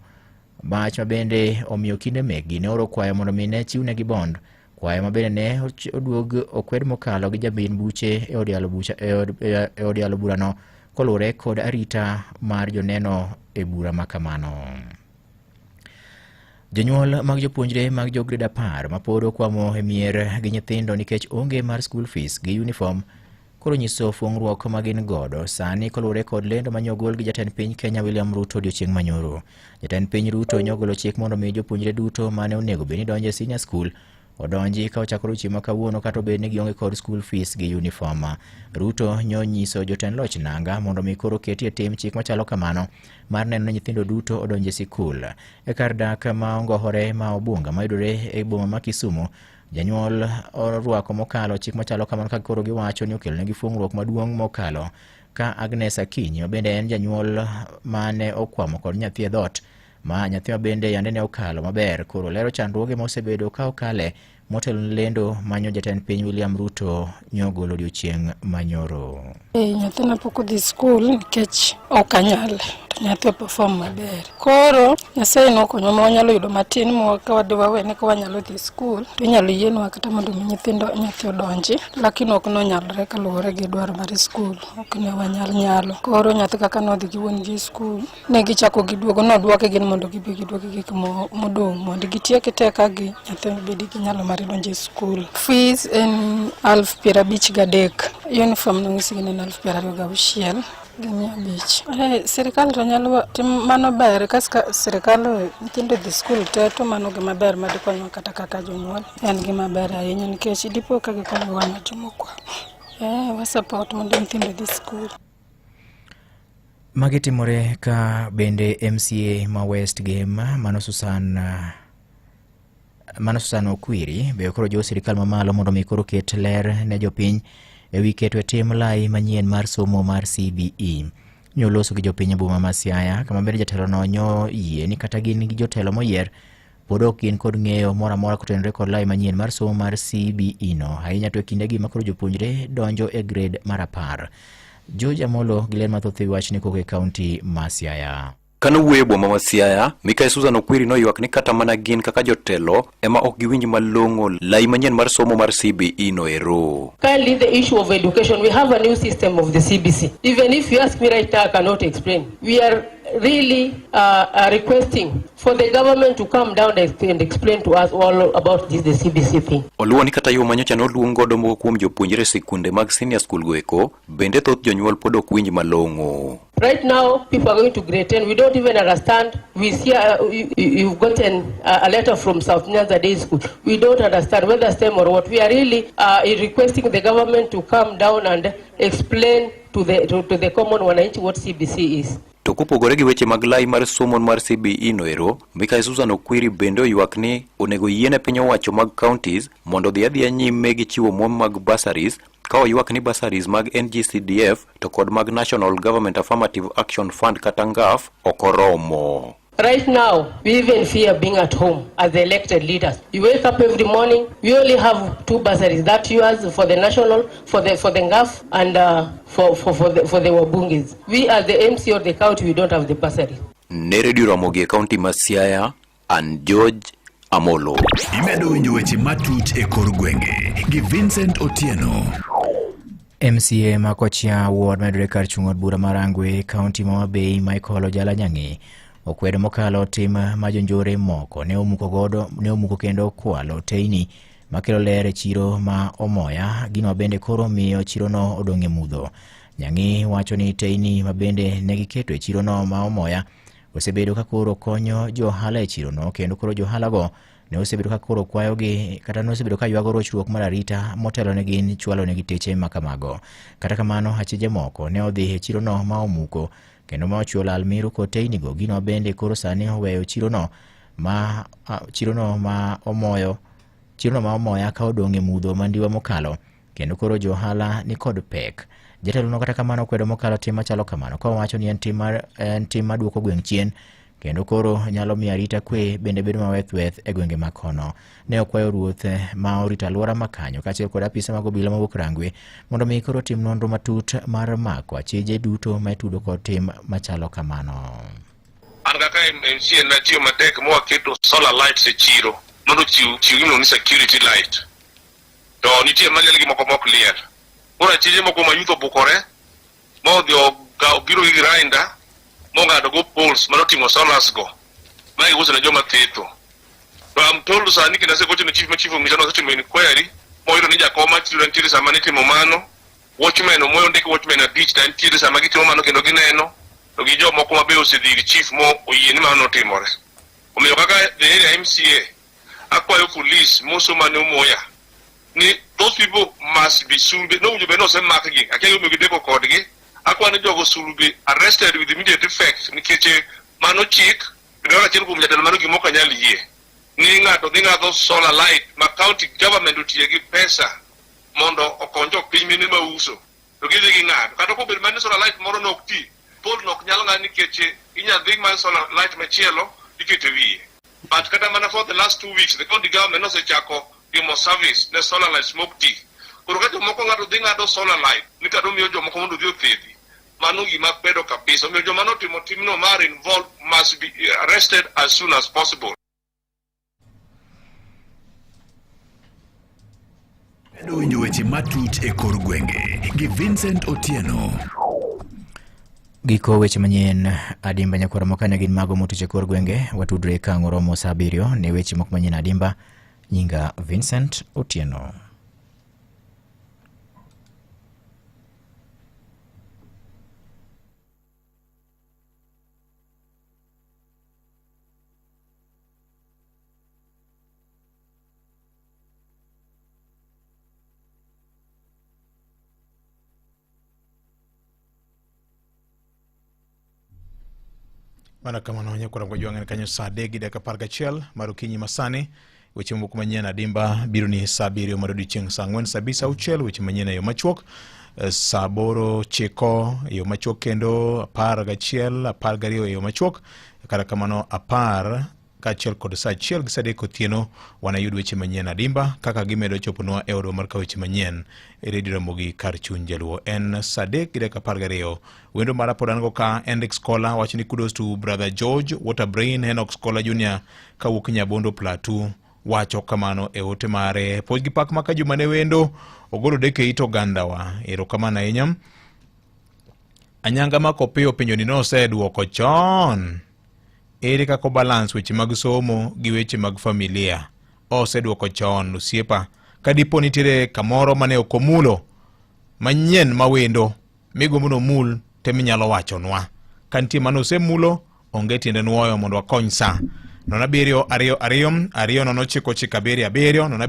wach ma bende omiyo kinde mekgi ne oro kwayo mondo mi ne chiwnegi bond kwayo ma bende ne oduog okwed mokalo gi jabin buche e od yalo bucha e od, e od yalo burano koluwore kod arita mar joneno e bura ma kamano. Jonyuol mag jopuonjre mag jo grade 10 ma pod okwamo e mier gi nyithindo nikech onge mar school fees gi uniform koro nyiso fuong'ruok ma gin godo sani koluwore kod lendo ma nyogol gi jatend piny Kenya William Ruto odiochieng' manyoro. Jatend piny Ruto nyogolo chik mondo mi jopuonjre duto mane onego bed ni donjo e senior school odonji ka ochakore odiochieng' ma kawuono kata obed ni gionge kod school fees gi uniform. Ruto nyonyiso jotend loch nanga mondo mi koro ketie tim chik machalo kamano mar neno ni nyithindo duto odonjo e sikul. E kar dak ma ongohore ma Obunga mayudore e boma ma Kisumu, janyuol orwako mokalo chik machalo kamano ka koro giwacho ni okelonegi fuong'ruok maduong' mokalo ka Agnes Akinyi ma bende en janyuol mane okwamo kod nyathi e dhoot ma nyathi ma bende yande ne okalo maber koro lero chandruoge ma osebedo ka okale motelo ne lendo manyo jatend piny William Ruto nyogolo odiochieng' manyoro. Nyathina pok odhi skul nikech ok anyal to nyathi operform maber. Koro Nyasaye nokonyowa ma wanyalo yudo matin ma ka wadhi wawene ka wanyalo dhi skul to inyalo yienwa kata mondo mi nyithindo nyathi odonji, lakini ok nonyalre kaluwore gi dwaro mar skul, ok ne wanyal nyalo. Koro nyathi kaka nodhi gi wuon gi e skul, ne gichako giduogo, nodwoke gin mondo gibi giduoki gik modong' mondo gitiek te ka gi nyathi obed gi nyalo mar donjo e skul. Fees en 53,000, uniform nonyisgi ni en 26,500. Sirikal to nyalo tim mano ber ka sirikal nyithindo dhi skul te to mano gima ber ma dikonywa kata kaka jonyuol en gima ber ahinya nikech dipo ka gikonyowa wan jomokwa. Wa support mondo nyithindo dhi skul. Magi timore ka bende MCA ma West Gem mano Susan Okwiri be koro jiwo sirikal mamalo mondo mi koro ket ler ne jopiny e wi keto e tim lai manyien mar somo mar CBE. Nyoloso gi jopiny e boma ma Siaya kama bende jatelono nyo yie ni kata gin gi jotelo moyier pod ok gin kod ng'eyo moro amora kotenore kod lai manyien mar somo mar CBE no, ahinya to e kindegi ma koro jopuonjre donjo e grade mar 10. George Amolo gi ler mathoth e wi wachni kowuok e kaunti ma Siaya. Kane owuoyo e boma ma Siaya, Mikai Susan Okwiri noywak ni kata mana gin kaka jotelo ema ok giwinj malong'o lai manyien mar somo mar CBE no ero. Kindly, the issue of education, we have a new system of the CBC. Even if you ask me right now, I cannot explain. We are really requesting for the government to come down and explain to us all about this, the CBC thing. Oluwo ni kata yo manyocha noluong godo moko kuom jopuonjre e sikunde mag senior school go eko, bende thoth jonyuol pod ok winj malong'o. Right now, people are going to grade 10. We don't even understand. We see you've gotten a letter from South Nyanza Day School. We don't understand whether STEM or what. We are really requesting the government to come down and explain to the common wananchi what CBC is. To kopogore gi weche mag lai mar somo mar CBE no ero, Mikai Susan Okwiri bende oywak ni onego yiene piny owacho mag counties mondo odhi adhiya nyime gi chiwo omwom mag bursaries, ka oywak ni bursaries mag NGCDF to kod mag National Government Affirmative Action Fund kata NGAF ok oromo. Right now, we even fear being at home as the elected leaders. You wake up every morning, we only have 2 bursaries, that yours for the national, for the NGAF, and for the Wabungis. We as the MC of the county, we don't have the bursary. Ne Radio Ramogi e county ma Siaya, and George Amolo. Imedo winjo weche matut e kor gwenge gi Vincent Otieno. MCA ma Kochia Ward medore kar chung' od bura mar Rangwe, county ma Homa Bay, Michael Ojala Nyang'i okwedo mokalo tim ma jonjore moko ne omuko godo, ne omuko kendo kwalo teyni makelo ler e chiro ma Omoya, gino bende koro miyo chirono odong' e mudho. Nyang'i wacho ni teyni ma bende ne giketo e chirono ma Omoya osebedo ka koro konyo jo ohala e chirono, kendo koro jo ohalago ne osebedo ka koro kwayogi kata ne osebedo ka ywago rochruok mar arita motelo ne gin chwalo negi teche ma kamago. Kata kamano, achije moko ne odhi e chirono ma omuko kendo ma ochuo lal miru kod teynigo, gino bende koro sani oweyo chirono ma Omoya ka odong' e mudho mandiwa mokalo, kendo koro jo ohala ni kod pek. Jatelo no kata kamano okwedo mokalo tim machalo kamano ka owacho ni en tim maduoko gweng' chien, kendo koro nyalo miyo arita kwe bende bedo maweth-weth e gwenge ma kono. Ne okwayo ruoth ma orito alwora ma kanyo kaachiel kod apisa mag obila mawuok Rangwe mondo mi koro tim nonro matut mar mako achije duto ma itudo kod tim machalo kamano. An kaka MCA natiyo matek mwaketo solar lights e chiro mondo ochiw chiw gimiluongo ni security light. To nitie maliel gi moko mok liel. Koro achije moko ma youth obukore ma odhi obiro gi grinder mong'ado go poles mane oting'o solars go ma giuso ne joma thetho. To I'm told sani kendo asegocho ne chief ma chief onyisa ni osetimo inquiry moyudo ni jakom mar chiro nitiere sama nitimo mano watchman omoyo ndik watchman abich to nitiere sama gitimo mano kendo gineno to gi jomoko ma be osedhi ir chief mo oyie ni mano notimore. Omiyo kaka the area MCA akwayo police moso mane omoya ni those people must be soon be nowinjo bed ni osemakgi akia gimomiyo gideko kodgi akwayo ni jogo should be arrested with immediate effect nikech eh, mano chik kendo kaka achiel kuom jatelo mano gima ok anyal yie ni ng'ato dhi ng'ado solar light ma county government otiye gi pesa mondo okony jopiny mine mauso to gidhi ging'ado kata kobedo mana ni solar light moro nok ti pole no ok nyal ng'ad nikech inyal dhi mar solar light machielo iketo e wiye but kata mana for the last 2 weeks the county government osechako timo service ne solar lights mok ti koro ka jomoko ng'ato dhi ng'ado solar light ni kata omiyo jomoko mondo odhi othedhi mano gima kwedo kabisa omiyo joma notimo timno mar involved must be arrested as soon as possible. Medo winjo weche matut e kor gwenge gi Vincent Otieno. Giko weche manyien adimba nyakwara mokane gin mago motich e kor gwenge watudre ka ang' oromo saa abiriyo ne weche moko manyien adimba nyinga Vincent Otieno. Mana kamano nyakwara Ngwajwang' en kanyo saa adek gi dakika apar gachiel mar okinyi masani. Weche moko manyien adimba biro ni saa abiriyo mar odiochieng' saa ang'wen saa abich saa auchiel weche manyien e yo machuok saa aboro chiko e yo machuok kendo apar gachiel apar gariyo e yo machuok kata kamano apar kaachiel kod saa achiel gi saa adek otieno wanayud weche manyien adimba kaka gimedo choponwa e odwa mar kawo weche manyien e redio Ramogi kar chuny jaluo. En saa adek gi dakika apar gariyo. Wendo mara pod an go ka Hendrik Scholar wacho ni kudos to brother George what a brain Enoch Scholar Junior kawuok Nyabondo Plateau wacho kamano e ote mare. Puonj gi pak maka juma ne wendo ogolo deke it ogandawa. Erokamano ahinya. Anyanga ma Kopiyo penjo ni nosedwoko chon. Ere kaka obalance weche mag somo gi weche mag familia? Osedwoko chon osiepa. Ka dipo nitiere kamoro mane ok omulo manyien ma wendo migombo nomul to eminyalo wachonwa. Ka nitie mane osemulo, onge tiende nwoyo mondo wakony sa. 0 7 2 2 2 0 9 9 7 7 0 7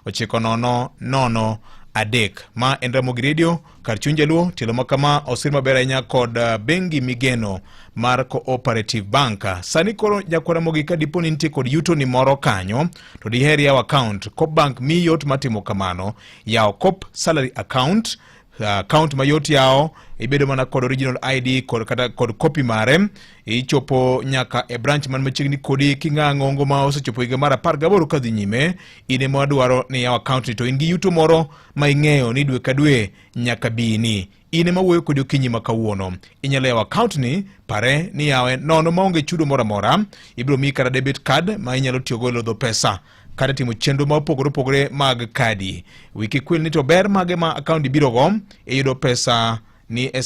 3 3 9 9 9 0 0 3. Ma en Ramogi Radio, kar chuny jaluo, tielo ma kama osir maber ahinya kod bengi migeno mar Cooperative Bank. Sani koro nyakwar Ramogi ka dipo ni nitie kod yuto ni moro kanyo, to diher yawo account, Coop Bank miyi yot mar timo kamano. Yawo Coop Salary Account, account mayot yawo, ibedo mana kod original ID kod kata kod copy mare, ichopo nyaka e branch man machiegni kodi king'a ng'ongo ma osechopo higa mar 18 kadhi nyime, in ema wadwaro ni yaw account ni to in gi yuto moro ma ing'eyo ni dwe ka dwe nyaka bini. In ema wuoyo kodi okinyi ma kawuono. Inyalo yawo account ni, pare ni yawe nono maonge chudo moro amora. Ibiro miyi kata debit card ma inyalo tiyogo e lodho pesa kata timo chenro ma opogore opogore mag kadi. Wiki kwil ni to ber mage ma account biro go, iyudo pesa ni e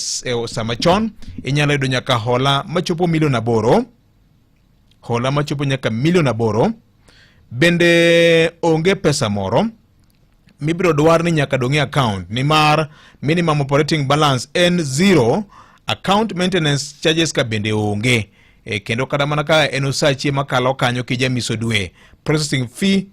sama chon, inyalo yudo nyaka hola machopo milion 8, hola machopo nyaka milion 8. Bende onge pesa moro mibiro dwar ni nyaka dong' e account nimar minimum operating balance en 0, account maintenance charges ka bende onge. Kendo kata mana ka en osachi makalo kanyo kijamiso dwe, processing fee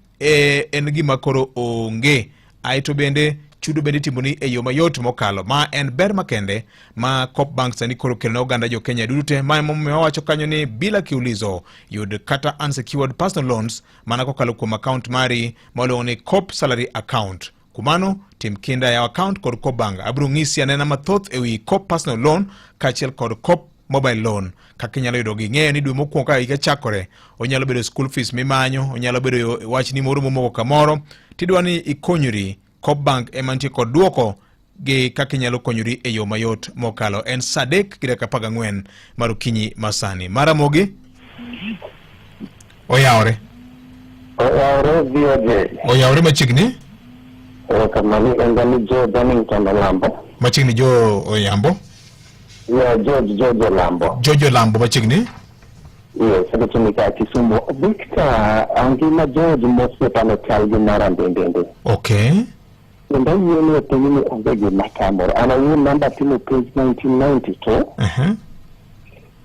en gima koro onge. Aeto bende chudo bende itimo ni e yo mayot mokalo. Ma en ber makende ma Coop Bank sani koro kelo ne oganda jo Kenya duto te. Ma emomiyo wawacho kanyo ni bila kiulizo yud kata unsecured personal loans mana kokalo kuom account mari ma iluongo ni Coop Salary Account. Kumano tim kinda yaw account kod Coop Bank. Abiro ng'isi anena mathoth ewi Coop Personal Loan kaachiel kod Coop mobile loan kaka inyalo yudo gi ng'eyo ni dwe mokwongo ka higa chakore onyalo bedo school fees mimanyo onyalo bedo wachni moro momoko kamoro tidwa ni ikonyri Coop Bank ema nitie kod duoko gi kaka inyalo konyori e yo mayot mokalo. En saa adek gi dakika 14 mar okinyi masani. Maramogi oyawore. Oyawore VOJ. Oyawore machiegni. Erokamano iluonga ni Joe Donington Olambo. Machiegni Joe Oyambo. Yeah, George George Olambo. George Olambo machiegni. Yes, agochoni ka Kisumu. Victor, angima George mosiepa chal gi mara ndendende. Okay. Kendo ayie ni e pinyni onge gima tamore. An awuon namba timo penj 1992.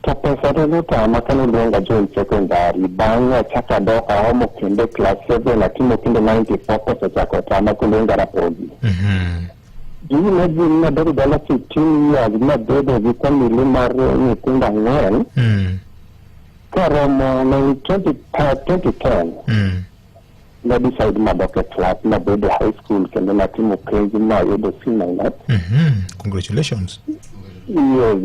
To pesa ne notama kane oluonga join secondary. Bang'e achako adok aomo kendo class 7 atimo kendo 94 pesa ochako otama koluonga Rapogi. Do you imagine nabedo dala 15 years mabedo gi family mar nyithindo ang'wen karomo 2010 na decide madok e class mabedo high school kendo natimo penj mayudo C minus. Congratulations. Yes.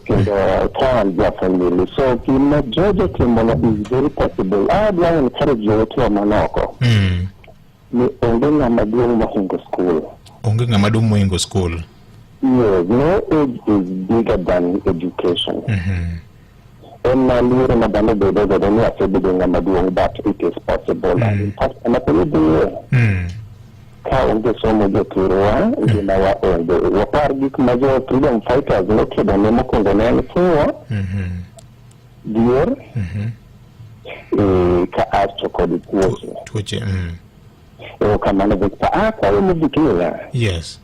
Kendo ka an ja family. So gima George otimono is very possible. Adwa encourage jowetewa manoko ni onge ng'ama duong' mohingo school. Onge ng'ama duong' mohingo school. Yes, no age is bigger than education. En ma luoro ma dhano bedo godo ni asebedo ng'ama duong' but it is possible. And in fact, kama piny dhiye, ka onge somo jothurwa, ngimawa onge. Wapar gik ma jo freedom fighters nokedo ne mokwongo ne en fuwo, dhier, ka asto kod tuoche. Tuoche. Erokamano Victor. Akwayo mogik niya. Yes.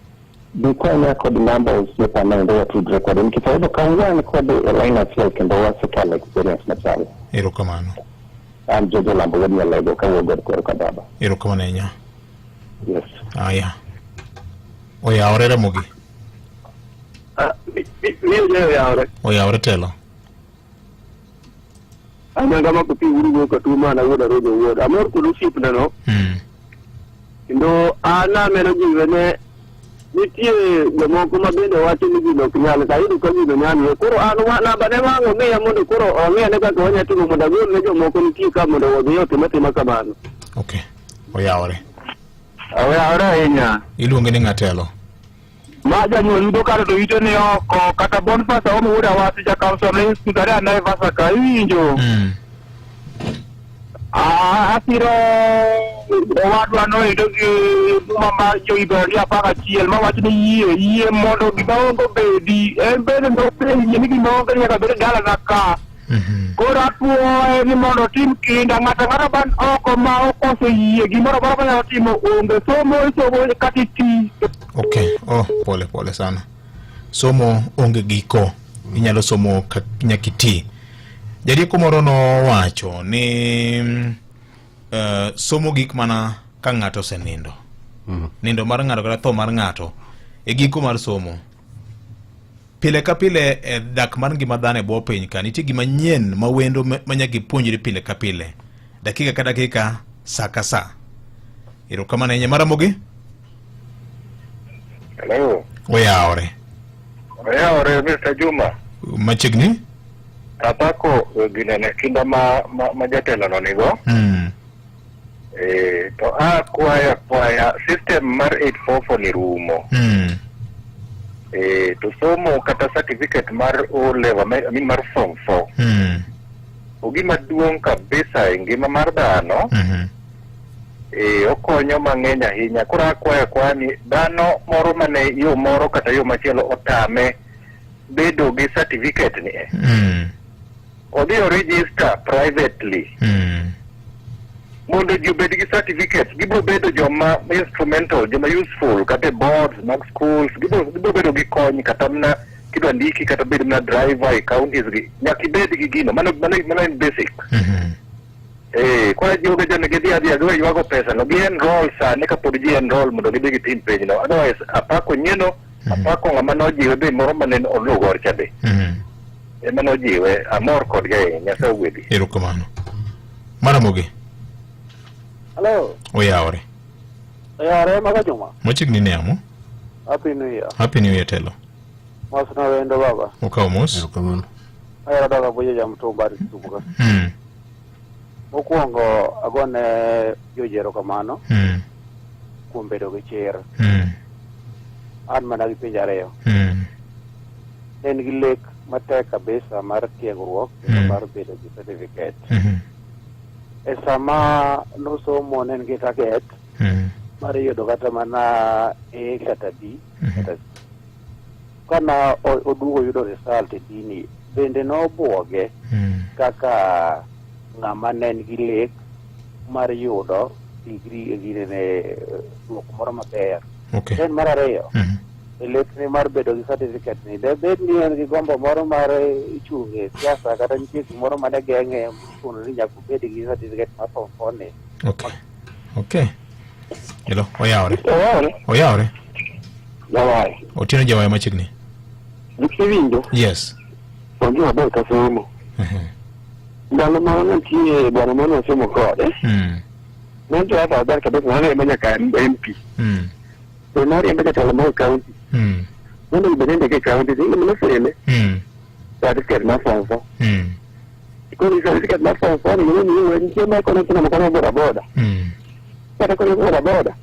Dikonya kod namba osiepa mondo watudre kode nikech ayudo ka wan kode e line achiel kendo wasekalo experience machal. Erokamano. An Jojo Lambo wuod Nyalego kawuok god Kwer ka baba. Erokamano ahinya. Yes. Aya. Oyawore Ramogi. Miyo je oyawore. Oyawore telo. Anyanga mako pi uru go katuo mana wuod Arojo wuod. Amor kod osiepna no. Kendo an ameno jiwe ne nitie jomoko ma bende wacho ni gino ok nyal to ayudo ka gino nyalre. Koro an namba ne wang' omiya mondo koro ong'i ane kaka wanya timo mondo agol ne jomoko nitie ka mondo odhi otim atima kamano. Okay. Oyawore. Oyawore ahinya. Iluonge ni ng'atelo. Ma janyuol yudo kare to ite ni oko kata Boniface Aomo wuod Awasi ja council ne skul ariyo Naivasha ka iwinjo. Ah, asiro owadwa no endo gi muma mar jo-Hibrania 11 mawacho ni yie yie mondo gima onge obedi en bende nopenje ni gima onge nyaka bed e dalana ka koro atuoye ni mondo otim kinda ng'ato ang'ata man oko ma okoso yie gimoro amora manyalo timo onge somo isomo kata iti Okay. Oh, pole pole sana. Somo onge giko. Inyalo somo nyaka iti. Jarieko moro nowacho ni somo gik mana ka ng'ato osenindo. Nindo mar ng'ato kata tho mar ng'ato e giko mar somo. Pile ka pile e dak mar ngima dhano e bwo piny ka nitie gima nyien ma wendo ma nyaka ipuonjri pile ka pile. Dakika ka dakika, sa ka sa. Erokamano ahinya. Maramogi? Hello. Oyawore. Oyawore Mr. Juma. Machiegni? Apako ginene kinda ma jatelo no nigo. To akwaya akwaya system mar 844 ni rumo. To somo kata certificate mar O level, I mean mar form 4. Ogima duong' kabisa e ngima mar dhano. Okonyo mang'eny ahinya. Koro akwayo akwaya ni dhano moro mane yo moro kata yo machielo otame bedo gi certificate ni. Odhi o register privately. Mondo ji obed gi certificate, gibiro bedo joma instrumental, joma useful kata e boards mag schools, gibiro bedo gi kony kata mana kidwa ndiki kata bed mana driver e counties gi, nyaka ibed gi gino, mano en basic. Koro ajiwoga joni gidhi adhiya giwe ywago pesa no, gi enroll sani kapod ji enroll mondo gidhi gitim penj no, otherwise apako nyieno, apako ng'ama nojiwe be moro mane oluwo gor cha be. Ema nojiwe, amor kodgi ahinya, Nyasaye ogwedhi. Erokamano. Maramogi. Hello. Oyawore. Oyawore maga Juma. Machiegni ne amo. Happy New Year. Happy New Year telo. Mos na wendo baba. Okawo mos. Erokamano. Ahero daga boje jamtumba ar Kisumu ka. Mokwongo agone George erokamano kuom bedo gi chir. An mana gi penjo ariyo. Ne en gi lek matek kabisa mar tiegruok kendo mar bedo gi certificate. E sama nosomo ne en gi target mar yudo kata mana A kata B kata C. Kana oduogo yudo result e dini, bende nobuoge kaka ng'ama ne nigi lek mar yudo degree e ginene duoko moro maber. Then mar ariyo, e lekne mar bedo gi certificate ni, de bed ni en gi gombo moro mar chung' e siasa kata nitie gimoro mane geng'e mochuno ni nyaka obed gi certificate mar form four ni. Okay. Hello, oyawore. Oyawore. Oyawore. Jawayo. Otieno jawayo machiegni. Iwinjo? Yes. Onge maber ka somo. Ndalo moro nitie bwana moro nasomo kode. Ne to hapa maber kabisa nariembo nyaka MP. To nariembo jatelo mar county. Mondo ibed ndike e county, to in noseme. Certificate mar form four. Koro certificate mar form four ni ni nitie ma kono kina mkono boda boda. Kata kono boda boda.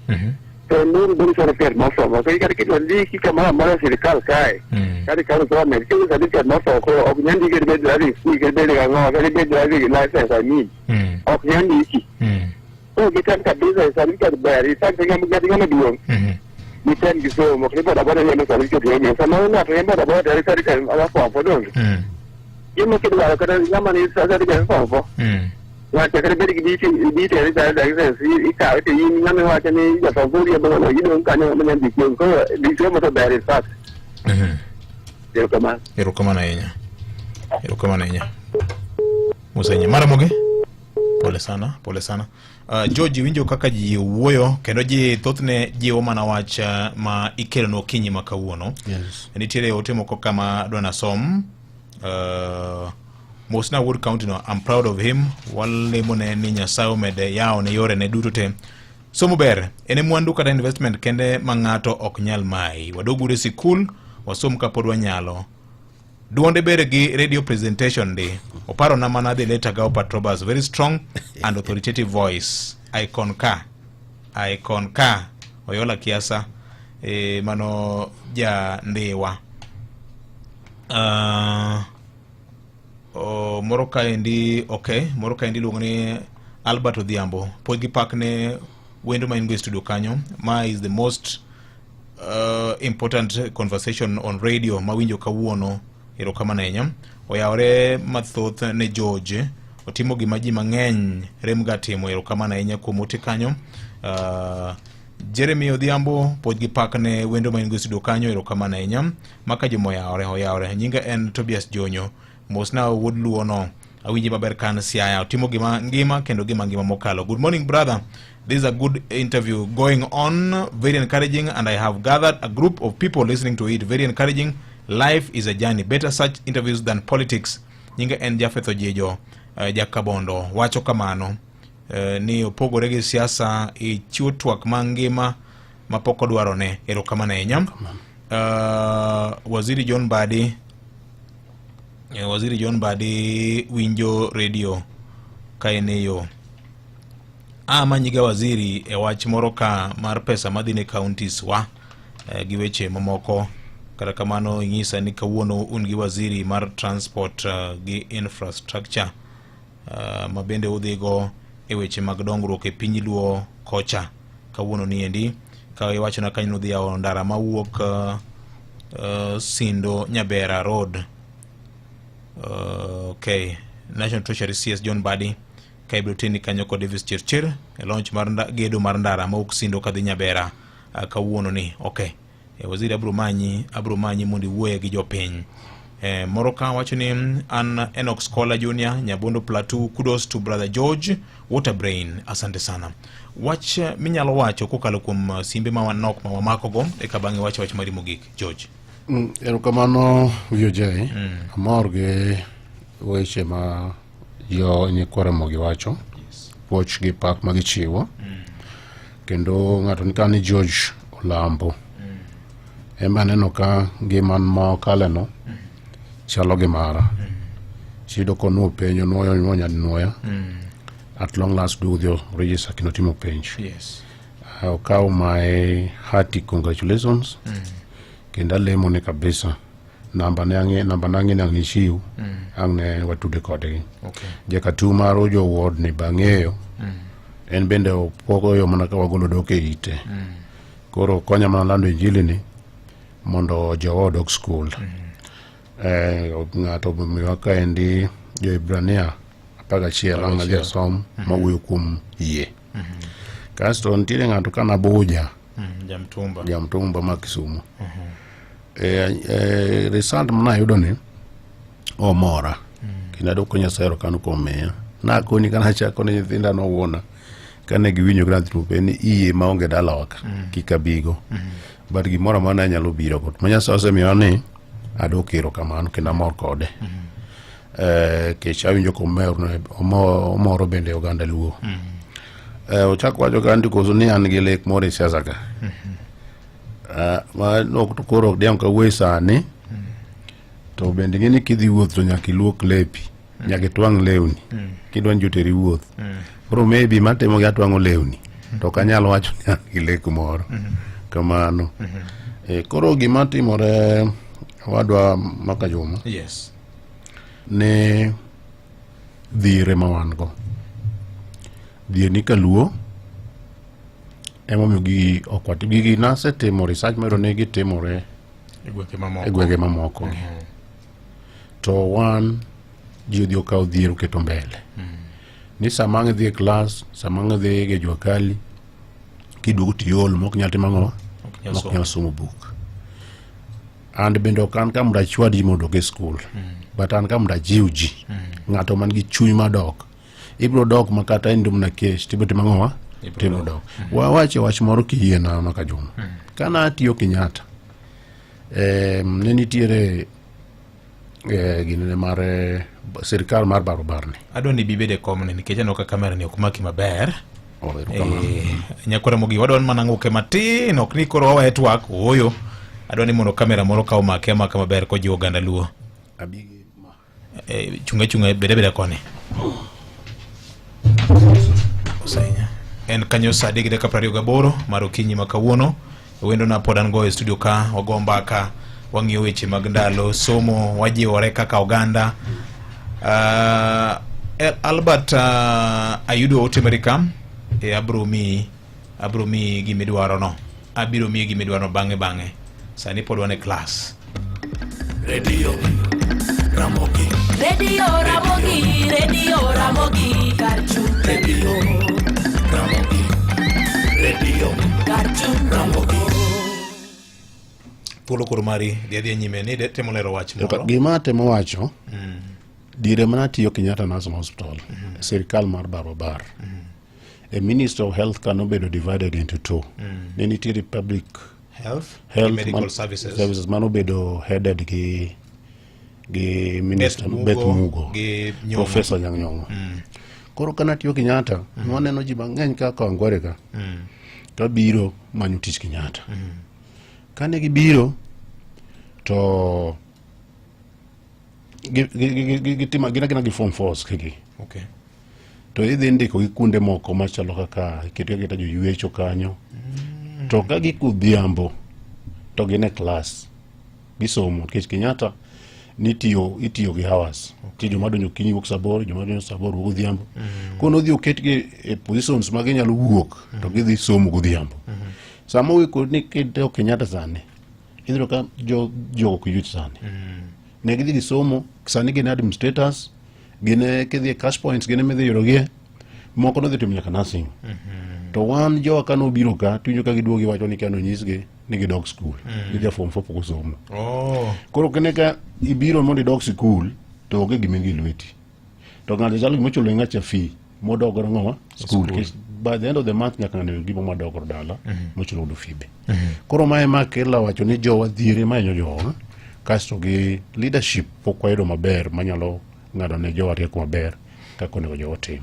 To nuru bedo certificate mar form four. Kata kidwa ndiki kamoro amora e sirikal kae. Kata ikawo government, kendo certificate mar form four ok nyal ndiki kata ibed driving school, kata ibed gang'o, kata ibed driving license I mean. Ok nyal ndiki. Koro gitem kabisa e certificate ber. In fact ng'ama ng'ama duong'. Gitem gi somo, ok ni boda boda riembo certificate onge. Sama ng'ato riembo boda boda to certificate mar form four donge. Gima kidwaro kata ng'ama ni certificate mar form four. Ng'ato kata bed gi detail driving license ikawe to in ng'ama iwacho ni ja form four riembo ng'ama idong' kanyo ng'ama nyalo ndiki onge. Koro somo to ber in fact. Erokamano. Erokamano ahinya. Erokamano ahinya. Musa ahinya. Maramogi. Pole sana, pole sana. George, winjo kaka ji wuoyo kendo ji thothne jiwo mana wach ma ikelonwa okinyi ma kawuono. Yes. Nitiere ote moko kama adwa nasom. Mosna wuod county no, I'm proud of him. Walemone ni Nyasaye omede yawo ne yorene duto te. Somo ber, en e mwandu kata investment kende ma ng'ato ok nyal mayi. Wadog uru e sikul, wasom kapod wanyalo. Duonde ber gi radio presentation ndi. Oparona mana the late Agao Patrobas, very strong and authoritative voice. Icon ka. Icon ka. Oyola Kiasa. E, mano ja Ndiwa. Oh, moro kaendi okay, moro kaendi iluongo ni Albert Odhiambo. Pod gi pak ne wendo ma in go e studio kanyo. Ma is the most important conversation on radio mawinjo kawuono. Erokamano ahinya. Oyawore mathoth ne George. Otimo gima ji mang'eny rem ga timo. Erokamano ahinya kuom ote kanyo. Jeremy Odhiambo pod gi pak ne wendo ma in go e studio kanyo. Erokamano ahinya. Maka joma oyawore oyawore. Nyinga en Tobias Jonyo. Mosna wuod Luo no. Awinji maber kan Siaya. Otimo gima ngima kendo gima ngima mokalo. Good morning brother. This is a good interview going on. Very encouraging, and I have gathered a group of people listening to it. Very encouraging. Life is a journey. Better such interviews than politics. Nyinga en Jafeth Ojejo, Jakabondo. Wacho kamano ni opogore gi siasa ichiwo twak mangima mapok odwarone. Erokamano ahinya. Waziri John Mbadi, Waziri John Mbadi winjo radio ka en e yo. Manyiga waziri e wach moro ka mar pesa madhi ne counties wa gi weche mamoko. Kata kamano ing'isa ni kawuono un gi waziri mar transport gi infrastructure ma bende udhigo e weche mag dongruok e piny Luo kocha. Kawuono ni endi ka iwachona kanyo nudhi yawo ndara mawuok Sindo Nyabera Road. Okay, National Treasury CS John Mbadi ka ibiro teni kanyo kod Davis Chirchir e launch mar gedo mar ndara mawuok Sindo kadhi Nyabera kawuono ni. Okay. Waziri abiro manyi, abiro manyi mondo iwuoye gi jopiny. Moro ka wacho ni an Enoch Scholar Junior Nyabondo Plateau, kudos to brother George Waterbrain, asante sana. Wach minyalo wacho kokalo kuom simbe ma wanok ma wamakogo eka bang'e wach wach mari mogik George. Erokamano VOJ. Amor gi weche ma jo nyikwa Ramogi wacho. Puoch gi pak ma gichiwo. Kendo ng'ato ni ka ni George Olambo. Ema aneno ka ngima ma okaleno chalo gi mara. Chiyudo konuo penj onuoyo onuoyo nyadinwoya. At long last duogo dhi register kendo timo penj. Yes. Okawo my hearty congratulations. Kendo alemone kabisa. Namba ne ang'e namba ne ang'e ni ang' nichiw. Ang' ne watude kodgi. Okay. Jakatu mar jo ward ni bang'eyo. En bende opogoyo mana ka wagolo dok e ite. Koro konya mana lando injili ni mondo jowa odog skul. Ng'ato omiwa kaendi jo-Hibrania 11 ang' adhi asom mawuoyo kuom yie. Kasto nitiere ng'ato ka Nabuja Jamtumba. Jamtumba ma Kisumu. Result manayudo ni omora kendo adwoko Nyasaye erokamano kuom miya. Nakoni ka nachako ne nyithinda nowuona kane giwinjo ka nadhi timo penj ni iye maonge dalawa ka kik abigo. But gimoro amora ne anyalo biro go. Ma Nyasaye osemiyowa ni adwoko erokamano kendo amor kode. Kech awinjo komer omoro bende oganda Luo. Ochako wacho ka ndiko ni an gi lek moro e siasa ka. Ma ok to koro ok diang' kawuoye sani. To bende ing'e ni kidhi wuoth to nyaka iluok lepi. Nyaka itwang' lewni. Kidwa ni joteri wuoth. Koro maybe matimo gi atwang'o lewni. To ok anyal wacho ni an gi lek moro. Kamano. Koro gima timore wadwa Makajuma. Yes. Ne dhiere ma wan go. Dhier ni kaluo emomiyo gigi ok watim. Gigi nasetimo research mayudo ni gitimore E gwenge mamoko. e gwenge mamoko gi. To wan ji odhi okawo dhier oketo mbele. Ni sama ang' idhi e klas, sama ang' idhi e jua kali, kiduogo to iol mok nyal timo ang'o? nyal Mok somo. nyal somo buk. An bende ok an ka mondo achwad ji mondo odog e skul. But an ka mondo ajiw ji. Ng'ato man gi chuny mar dok. Ibiro dok ma kata in mana kech tibiro timo ang'o? Tibiro dok. Wawache wach moro kiyiena Maka Juma. Kana atiyo Kenyatta, ne nitiere ginene mar sirikal mar barubarni. Adwa ni ibed e komni nikech aneno ka kamera ni ok maki maber. Oh, erokamano. Nyakwara Mogi, wadwa mana ng'uke matin, ok ni koro wawe twak, ooyo. Adwa ni mondo kamera moro ka omake amaka maber kojiwo oganda Luo. Abigi Chunga chunga bede bede koni. Osainya. En kanyo saa 3:28 mar okinyi ma kawuono. Wendo na pod an go e studio ka, wago mbaka, wang'iyo weche mag ndalo, somo, wajiwore kaka oganda. Albert, ayudo ote mari ka, abro miyi abro miyi gimidwaro no. Abiro miyi gimidwaro no bang'e bang'e. Sani pod wan e klas. Radio Ramogi. Radio Ramogi, Radio Ramogi, Karchu. Radio Ramogi. Radio Karchu. Ramogi. Thuolo koro mari dhi adhiya nyime ni temo lero wach moro. Gima atemo wacho, diere mana tiyo Kenyatta National Hospital, sirikal mar Barobar. A Minister of Health ka nobedo divided into two. Ne nitiere public Health, health medical services. services manobedo headed gi Minister Beth Mugo, Beth Mugo gi Nyong'o. Professor Anyang' Nyong'o. Koro kana tiyo Kenyatta, nwaneno ji mang'eny kaka Kawangware ka kabiro manyo tich Kenyatta. Kane gibiro to gitimo gin agina gi form force kigi. Okay. To idhi ndiko gi kuonde moko machalo kaka iketo aketa joywecho kanyo. To ka gik odhiambo to gin e klas gisomo nikech Kenyatta nitiyo itiyo gi hours. Nitie joma donjo okinyi wuok saa aboro, joma donjo saa aboro wuok odhiambo. Koro nodhi oketgi e positions ma ginyalo wuok to gidhi somo godhiambo. Sama owe kod ni kidok Kenyatta sani, idhi yudo ka jogo ok yud sani. Ne gidhi gisomo, sani gin administrators, gin e kidhi e cash points gin ema idhi yudogie. Moko nodhi timo nyaka nursing. To wan jowa ka nobiro ka, tiwinjo ka giduogo giwacho ni kia nonyisgi ni gidog skul. Gidhi e form 4 pok osomo. Koro kine ka ibiro mondo idog sikul, to onge gima in gi lweti. To ng'ato chalo gima ochulo ne ng'acha fee modok godo ng'owa skul. Nikech by the end of the month nyaka ng'ano yud gima modok godo dala mochulo godo fee be. Koro mae ma kela wacho ni jowa dhier ema hinyo jowa, kasto gi leadership pok wayudo maber manyalo ng'ado ne jowa rieko maber kaka onego jowa otim.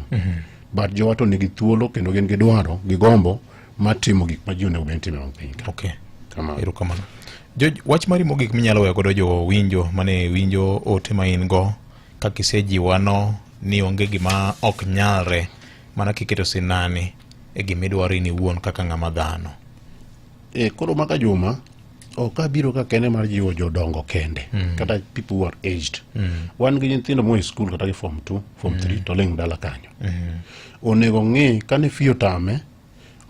But jowa to nigi thuolo kendo gin gi dwaro gi gombo mar timo gik ma ji onego bed ni timo e piny ka. Okay. Kamano. Erokamano. George, wach mari mogik minyalo weyo godo jo winjo mane winjo ote ma in go Kaka isejiwano ni onge gima ok nyalre mana kiketo sinani e gima idwaro in iwuon kaka ng'ama dhano. E, koro maka juma ok abiro ka kende mar jiwo jodongo kende mm. kata people who are aged mm. wan gi nyithindo moa e school kata gi form 2 form 3 mm. to ling dala kanyo mm. onego ng'i kane fee otame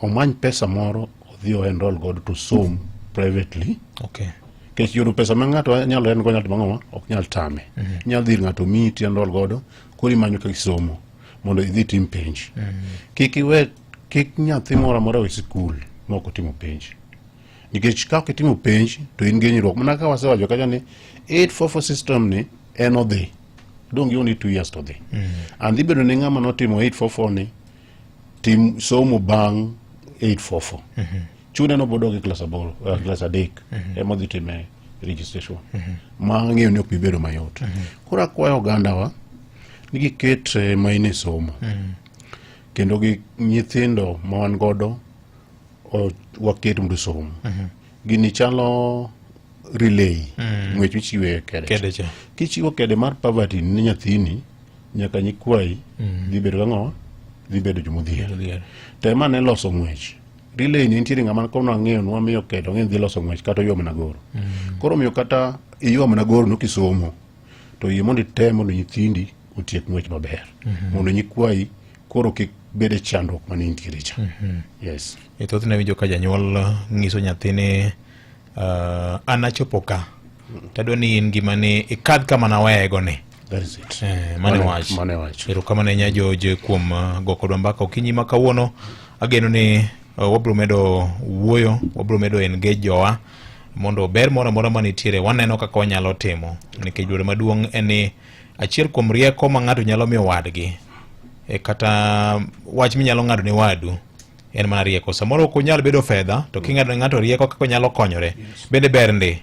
omany pesa moro odhi o enroll godo to som privately okay. Kech yudo pesa ma ng'ato nyalo en go nyalo timo ang'o ok nyal tame mm -hmm. Inyalo dhi ir ng'ato miyi ti enroll godo koro imanyo kaka isomo mondo idhi tim penj mm -hmm. Kik iwe kik nyathi moro amora we sikul ma ok otimo penj nikech ka ok itimo penj to in gi hinyruok mana kaka wasewacho kacha ni 844 system ni en odhi dong' gi only 2 years to odhi mm -hmm. And dhi bedo ne ng'ama notimo 844 ni tim somo bang' 844 mm -hmm. Chune no bodok e klas aboro uh, klas adek mm -hmm. ema odhi time registration mm -hmm. Ma ang'eyo ni ok bi bedo mayot mm -hmm. Koro akwayo ogandawa ni giket eh, maino e somo mm -hmm. Kendo gi nyithindo ma wan godo waket mondo osom mm -hmm. Gini chalo relay ng'wech michiwe kede Kede cha. Kichiwo kede mar poverty ne nyathini nyaka nyikwayi dhi bedo gang'o dhi bedo jomodhier Jomodhier. Tem ane loso ng'wech relay ni nitiere ng'ama kono ang'eyo nwamiyo kede ong'e ni dhi loso ng'wech kata oywa mana goro koro omiyo kata iywa mana goro no kisomo to yie mondo item mondo nyithindi otiek ng'wech maber mondo nyikwayi koro kik bed e chandruok mane nitiere cha yes E thothne winjo ka janyuol nyiso nyathine uh, an achopo ka tadwa ni in gima ni ikadh kama naweyego ni That is it. Eh, mane wach Mane wach. Erokamano ahinya George kuom go kodwa mbaka okinyi ma kawuono. Ageno ni wabiro medo wuoyo, wabiro medo engage jowa mondo ber moro amora manitiere waneno kaka wanyalo timo nikech dwaro maduong' en ni achiel kuom rieko ma ng'ato nyalo miyo wadgi e kata wach minyalo ng'ado ne wadu en mana rieko. Samoro ok onyal bedo fedha to king'ado ne ng'ato rieko kaka onyalo konyore bende ber ndi.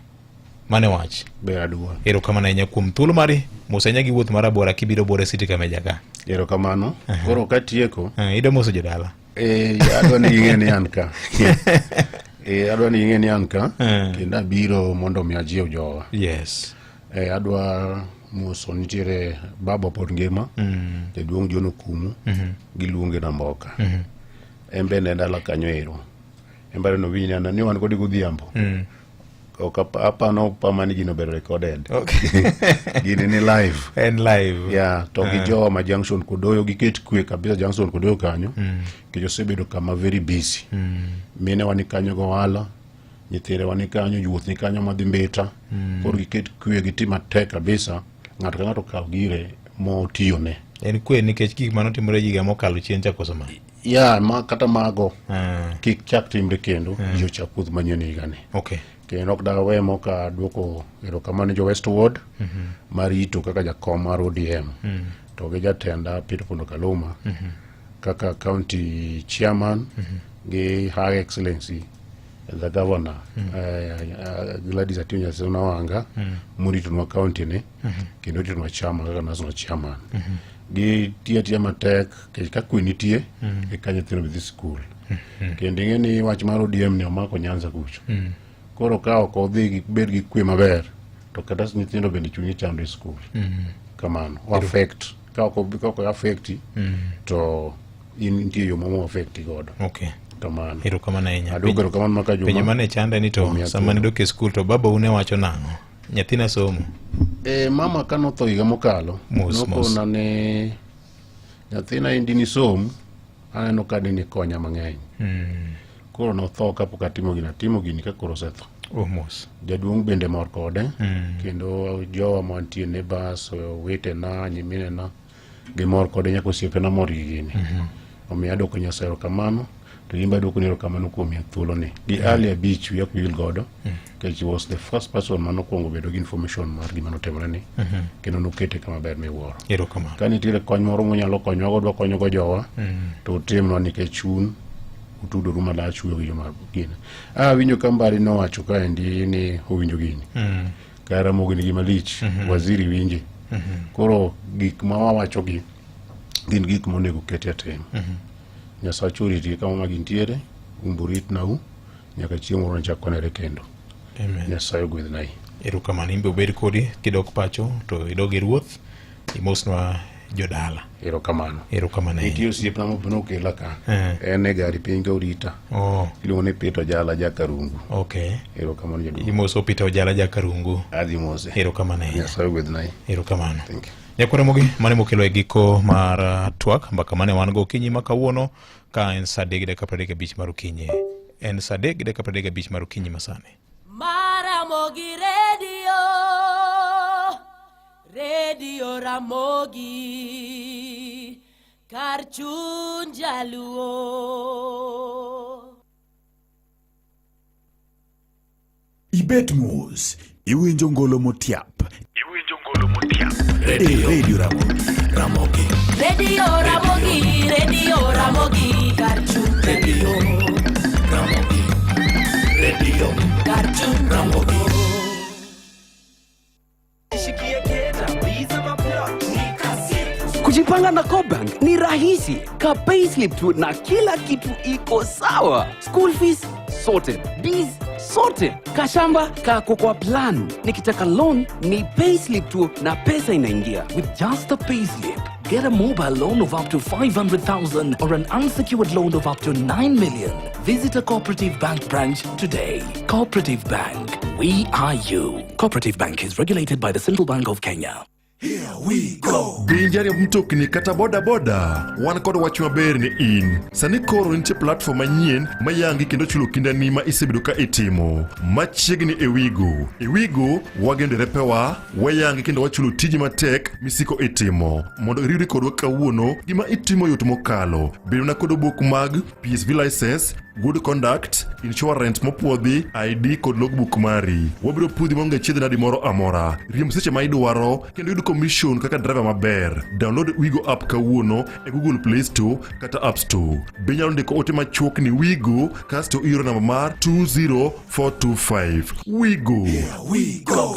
Mane wach. Ber aduwa. Erokamano ahinya kuom thuolo mari. Mos ahinya gi wuoth mar abora kibiro Bore City Kameja ka. Erokamano. Koro katieko. Idwa moso jodala. Eh, adwa ni ging'e ni an ka. Eh, adwa ni ging'e ni an ka. Kendo abiro mondo mi ajiw jowa. Yes. Eh, adwa moso nitiere baba pod ngima. Jaduong' John Okumu. Giluonge Namboka. En bende en dala kanyo ero. En bende nowinj ni an ni wan kode godhiambo. Ok apano pama ni gino obedo recorded. Okay. Gini ni live. En live. Yeah, to gi jowa ma Junction Kodoyo giket kwe kabisa Junction Kodoyo kanyo. Nikech osebedo kama very busy. Mine wa ni kanyo go ohala, nyithinde wa ni kanyo, jowuoth ni kanyo madhi Mbita. Koro giket kwe gitim matek kabisa. Ng'ato ka ng'ato okaw gire motiyone. En kwe nikech gik mane otimore higa mokalo chien cha koso ma? Ya, ma kata mago kik chak timre kendo ji ochak wuoth manyien higani. Okay. Kendo ok dawe mok aduoko erokamano jo West Ward marito kaka jakom mar ODM to gi jatenda Peter Pondo Kaluma kaka county chairman gi Her Excellency the governor Gladys Atinyo Nyasuna Wanga moritonwa county ni kendo oritonwa chama kaka national chairman. Gitiyo atiya matek nikech ka kwe nitie eka nyithindo be dhi sikul. Kendo ing'e ni wach mar ODM ni omako Nyanza kucho. Koro ka ok odhi bed gi kwe maber to kata nyithindo bende chunye chando e sikul. Kamano. O affect. Ka ok ka ok affect to in nitie yo moro affect godo. Okay. Kamano. Erokamano ahinya. Aduoko erokamano maka Juma. Penjo mane chanda ni to Omiya sama thuolo. nidok e skul to babau ne wacho nang'o? Nyathina somo. E, mama ka notho higa mokalo Mos, mos. nokona ni nyathina in dini som aneno ka dini konya mang'eny koro notho kapok atimo gini atimo gini ka koro osetho Oh, mos. jaduong' bende mor kode kendo jowa mantie neighbors owetena nyiminena gimor kode nyaka osiepena mor gi gini omiyo adwoko Nyasaye erokamano to in be adwokoni erokamano kuom miya thuoloni gi Ali Abich wiya ok wil godo nikech he was the first person manokwongo bedo gi information mar gima notimore ni kendo nokete kama ber miwuoro Erokamano. ka nitiere kony moro munyalo konywa godo wakonyogo jowa to utimnwa nikech un utudoru malach wuoyo gi joma gini ah winjo ka Mbari nowacho kaendi ni owinjo gini kara Ramogi ni gima lich waziri winje koro gik ma wawachogi gin gik monego ket e tim Nyasacha oritgi kama ma gintiere umbo ritnau nyaka chieng' moro nachak wanere kendo Amen. Nyasaye ogwedhnai Erokamano in be obed kodi kidok pacho to idog e ruoth. Imosnwa jodala. Erokamano. Erokamano ahinya. Nitie osiepna moro nokela ka. Eh. En e gari piny ka orita. Oh. Iluongo ni Peter Ojala Jakarungu. Okay. Erokamano jaduong'. Imoso Peter Ojala Jakarungu. Adhi mose. Erokamano ahinya. Nyasaye ogwedhnai. Erokamano. Thank you. Nyakwar Ramogi, mano mokelo e giko mar twak mbaka mane wan go okinyi ma kawuono ka en saa adek gi dakika 35 mar okinyi. En saa adek gi dakika 35 mar okinyi masani. Maramogi Radio, Radio Ramogi, kar chuny jaluo. Ibet mos, iwinjo ngolo motiap. Iwinjo ngolo motiap. Radio, Radio Ramogi. Ramogi. Radio Ramogi, Radio Ramogi, kar chuny Radio Ramogi. Radio kar chuny Ramogi. Kujipanga na CoBank ni rahisi. Ka payslip tu na kila kitu iko sawa. School fees sorted, biz sorted, kashamba kako kwa plan. Nikitaka loan ni payslip tu na pesa inaingia. With just a payslip, get a mobile loan of up to 500,000 or an unsecured loan of up to 9 million. Visit a Cooperative Bank branch today. Cooperative Bank, we are you. Cooperative Bank is regulated by the Central Bank of Kenya. Be jariemb mtokni kata boda boda? Wan kod wach maber ni in. Sani koro nitie platform manyien ma yangi kendo chulo kindani ma isebedo ka itimo. Machiegni e Wigo. E Wigo, wageno derepewa, wayangi kendo wachulo tiji matek misiko itimo. Mondo iriwri kodwa kawuono, gima itimo yot mokalo. Bed mana kod obok mag PSV license, good conduct, insurance mopuodhi, ID kod logbook mari. Wabiro puodhi maonge chiedh nadi moro amora. Riemb seche ma idwaro kendo yud commission kaka driver maber. Download Wigo app kawuono e Google Play Store kata App Store. Be inyalo ndiko ote machuok ni Wigo kasto ioro namba mar 20425. Wigo. We go.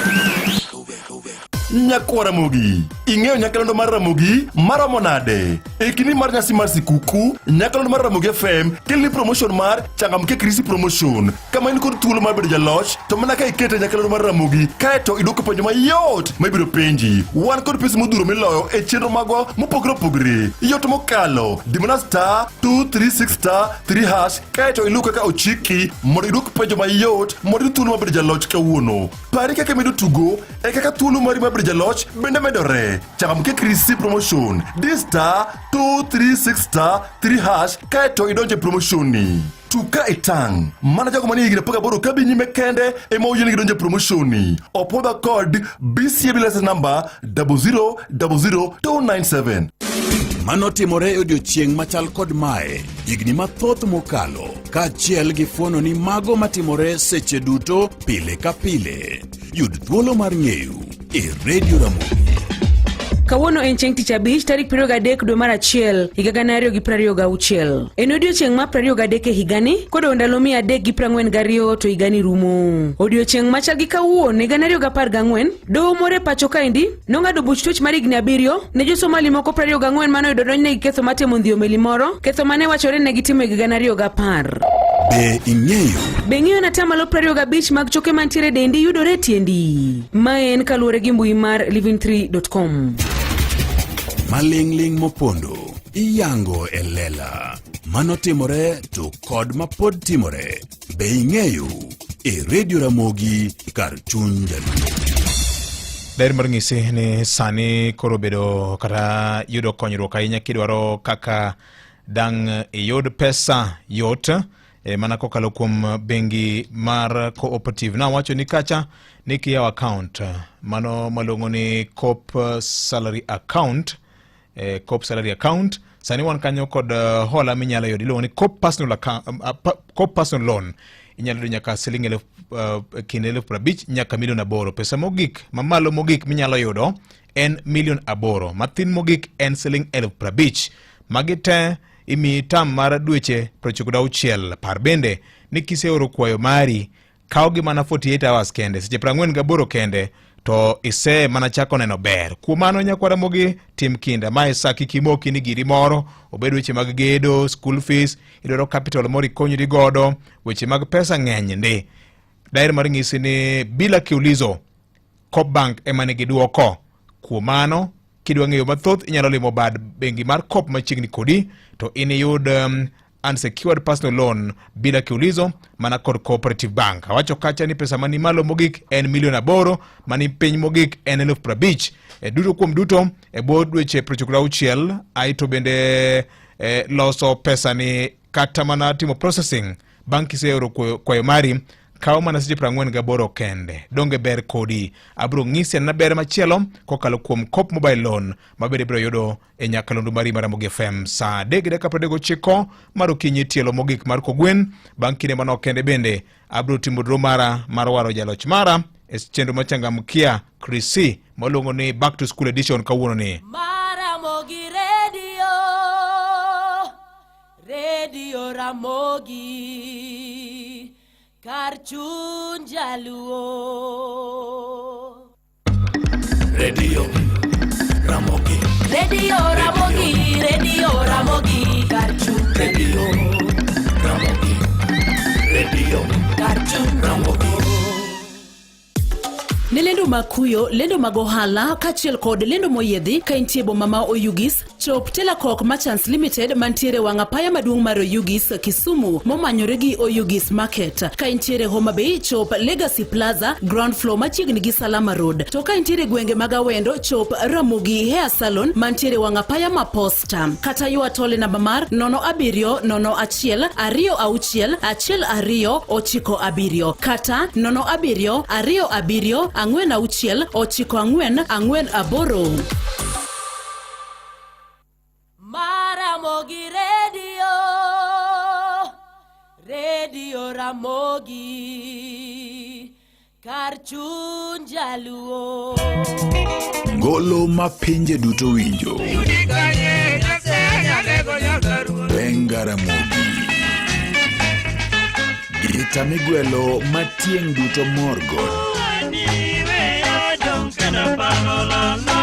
Nyakwa Ramogi, ing'eyo nyakalondo mar Ramogi maromo nade? E kinde mar nyasi mar sikuku, nyakalondo mar Ramogi FM keloni promotion mar Changamke Krisi Promotion, kama in kod thuolo mar bedo jaloch to mana ka ikete nyakalondo mar Ramogi kaeto idwoko penjo mayot ma ibiro penji. Wan kod pesa modhuro miloyo e chenro magwa mopogore opogore. Yot mokalo, di mana star 236 star 3 hash kaeto iluw kaka ochiki mondo idwok penjo mayot mondo iyud thuolo mar bedo jaloch kawuono. Pari kaka imedo tugo e kaka thuolo mari mar bedo jaloch bende medore. Changamke Krisi Promotion, di star 236 star 3 hash kaeto idonje promotion ni. Tug ka itang', mana jogo manie higni 18 kadhi nyime kende ema oyienegi donjo e promotion ni. Opwodhwa kod BCA license number 0000297. Mano timore e odiechieng' machal kod mae higni mathoth mokalo kaachiel gi fuono ni mago matimore seche duto pile ka pile. Yud thuolo mar ng'eyo e Radio Ramogi. Kawuono en chieng' tich abich tarik 23 dwe mar achiel higa 2026. En odiochieng' mar 23 e higani kodong' ndalo 342 to higani rumo. Odiochieng' machal gi kawuono higa 2014, doho moro e pacho kaendi nong'ado buch twech mar higni abiriyo ne jo-Somali moko 24 mane oyudo donjnegi ketho mar temo ndhiyo meli moro, ketho mane wachore ne gitimo e higa 2010. Be ing'eyo? Be ing'eyo ni atamalo 25 mag choke mantiere e dendi yudore e tiendi? Mae en kaluwore gi mbui mar living3.com. Maling'ling' mopondo iyango e lela. Mano timore to kod mapod timore. Be ing'eyo? E Radio Ramogi kar chuny jaluo. Ler mar ng'isi ni sani koro bedo kata yudo konyruok ahinya kidwaro kaka dang' iyud pesa yot e, mana kokalo kuom bengi mar cooperative. Nawacho ni kacha ni kiyawo account mano malong'o ni Coop salary account eh, Coop salary account sani wan kanyo kod uh, hola minyalo yudo iluongo ni Coop personal account, um, uh, Coop personal loan inyalo yudo nyaka siling eluf, uh, kind 50,000 nyaka milion 8. Pesa mogik mamalo mogik minyalo yudo en milion 8, mathin mogik en siling 50,000. Magi te imiyi tam mar dweche 96. Par bende ni kiseoro kwayo mari kawgi mana 48 hours kende, seche 48 kende to ise mana chako neno ber. Kuom mano nyakwara Ramogi, tim kinda. Mae sa kik imoki ni giri moro, obed weche mag gedo, school fees, idwaro capital moro ikonyri godo, weche mag pesa ng'eny ndi. Daher mar ng'isi ni bila kiulizo, Coop Bank ema nigi duoko. Kuom mano Kidwa ng'eyo mathoth inyalo limo bad bengi mar COP machiegni kodi to iniyud unsecured personal loan bila kiulizo mana kod Cooperative Bank. Awacho kacha ni pesa mani malo mogik en milion 8, mani piny mogik en 50,000. E duto kuom duto e bwo dweche 96 aito bende loso pesa ni kata mana timo processing bang' kiseoro kwayo mari kawo mana seche 48 kende. Donge ber kodi? Abiro ng'isi anena ber machielo kokalo kuom Coop Mobile Loan ma bende ibiro yudo e nyakalondo mari mar Ramogi FM saa 3:39 mar okinyi tielo mogik mar kogwen. Bang' kinde manok kende bende abiro timo dro mara mar waro jaloch mara e chenro machangamkia Krisi maluongo ni Back to School Edition kawuono ni. Ramogi Radio, Radio Ramogi, kar chuny jaluo. Radio Ramogi, Radio Ramogi, Radio Ramogi, kar chuny Radio Ramogi, Radio kar chuny Ramogi. Ne lendo mag kuyo, lendo mag ohala kaachiel kod lendo moyiedhi ka intie boma ma Oyugis, chop Telakok Merchants Limited mantiere wang' apaya maduong' mar Oyugis, Kisumu momanyore gi Oyugis Market. Ka intiere Homa Bay, chop Legacy Plaza, ground floor machiegni gi Salama Road. To ka intiere gwenge mag Awendo, chop Ramogi Hair Salon mantiere wang' apaya ma Posta. Kata ywa tole namba mar 0 7 0 1 2 6 1 2 9 7 kata 0 7 2 7 4 6 9 4 4 8. Maramogi Radio, Radio Ramogi, kar chuny jaluo. Ngolo ma pinje duto winjo. Benga Ramogi. Gita migwelo ma tieng' duto morgo.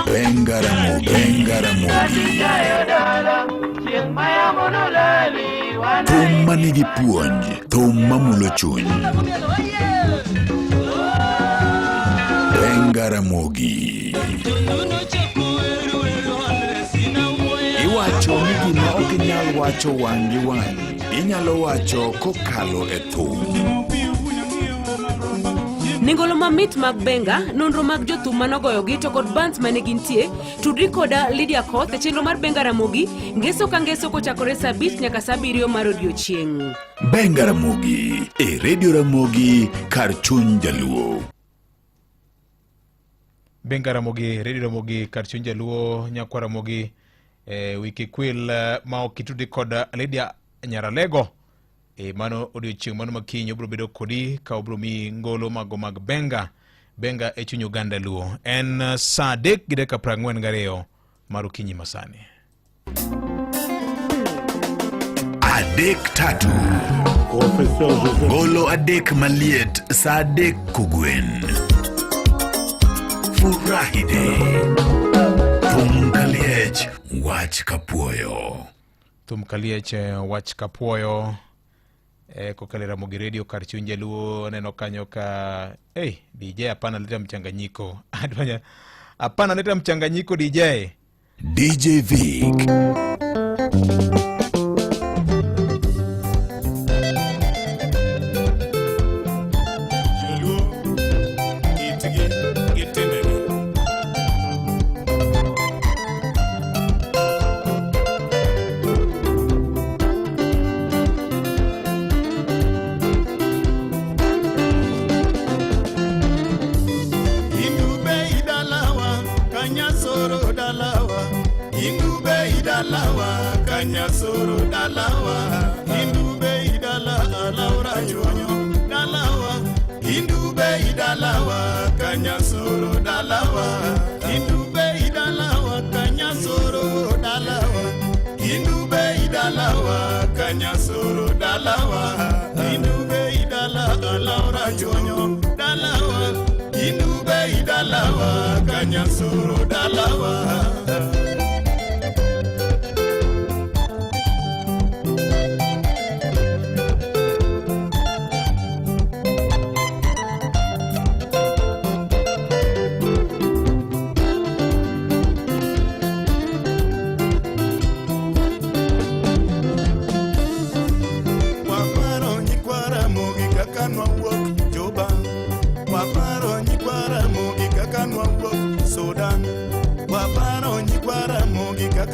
Benga Ramogi. Benga Ramogi. Thum manigi puonj, thum mamulo chuny. Benga Ramogi. Iwacho ni gima ok inyal wacho wang' gi wang', inyalo wacho kokalo e thum. Nengolo mamit mag benga, nonro mag jothum manogoyogi to kod bands mane gintie, tudri koda Lydia Koth e chenro mar Benga Ramogi, ngeso ka ngeso kochakore saa 5 nyaka saa 7 mar odiochieng'. Benga Ramogi e Radio Ramogi kar chuny jaluo. Benga Ramogi, Radio Ramogi kar chuny jaluo, nyakwa Ramogi wiki kwil ma ok itudi kod Lydia Nyaralego. Mano odiochieng' mano makiny obiro bedo kodi ka obiro miyi ngolo mago mag benga. Benga e chuny oganda luo. En saa 3:42 mar okinyi masani. 3 3. Ngolo 3 maliet saa 3 kogwen. Furahide. Thum kaliech wach kapuoyo. Thum kaliech wach kapuoyo. Kokalo Ramogi Radio kar chuny jaluo neno kanyo ka hey, DJ hapana leta mchanganyiko. Hapana leta mchanganyiko DJ. DJ Vic.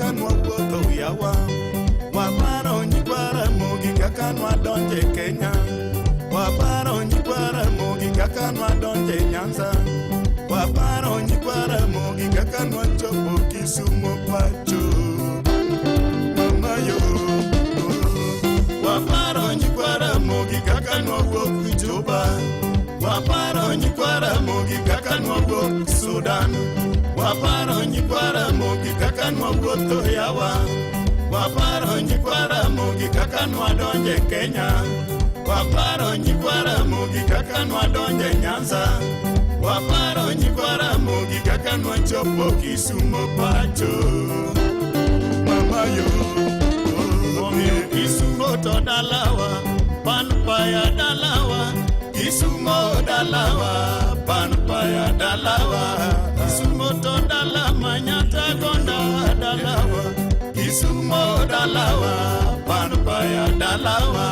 kaka nwawuotho yawa. Waparo nyikwa Ramogi kaka nwadonje Kenya. Waparo nyikwa Ramogi kaka nwadonje Nyanza. Waparo nyikwa Ramogi kaka nwachopo Kisumo pacho. Mama yo. Waparo nyikwa Ramogi kaka nwawuok Juba. Waparo nyikwa Ramogi kaka nwawuok Sudan. Waparo nyikwa Ramogi kaka nwawuotho yawa. Waparo nyikwa Ramogi kaka nwadonje Kenya. Waparo nyikwa Ramogi kaka nwadonje Nyanza. Waparo nyikwa Ramogi kaka nwachopo Kisumo pacho. Mama yo. Omiyo Kisumo to dalawa, pan paya dalawa. Kisumo dalawa, pan paya dalawa. Kisumo to dala manyata gonda dalawa. Kisumo dalawa, pan paya dalawa.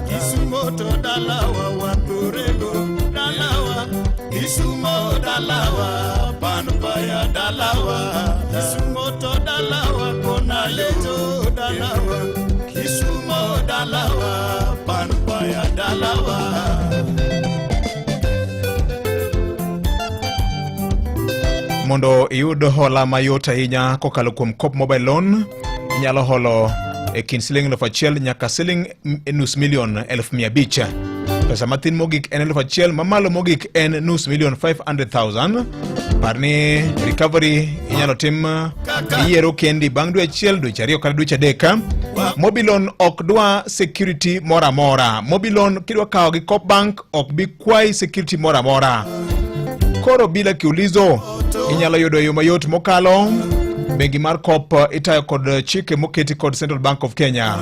Kisumo to dalawa, waturego dalawa. Kisumo dalawa, pan paya dalawa. Kisumo to dalawa, konaleto dalawa. Kisumo dalawa, pan paya dalawa. Mondo iyud hola mayot ahinya kokalo kuom Coop Mobile Loan, inyalo holo e kind siling 1,000 nyaka siling 500,000 500,000. Pesa mathin mogik en 1,000, mamalo mogik en 500,000 500,000. Par ni recovery inyalo tim iyiero kendi bang' dwe achiel, dweche ariyo kata dweche adek. Mobilon ok dwa security moro amora. Mobilon kidwa kawo gi Coop Bank ok bi kwayi security moro amora. Koro bila kiulizo inyalo yudo e yo mayot mokalo. Bengi mar Coop itayo kod chike moketi kod Central Bank of Kenya.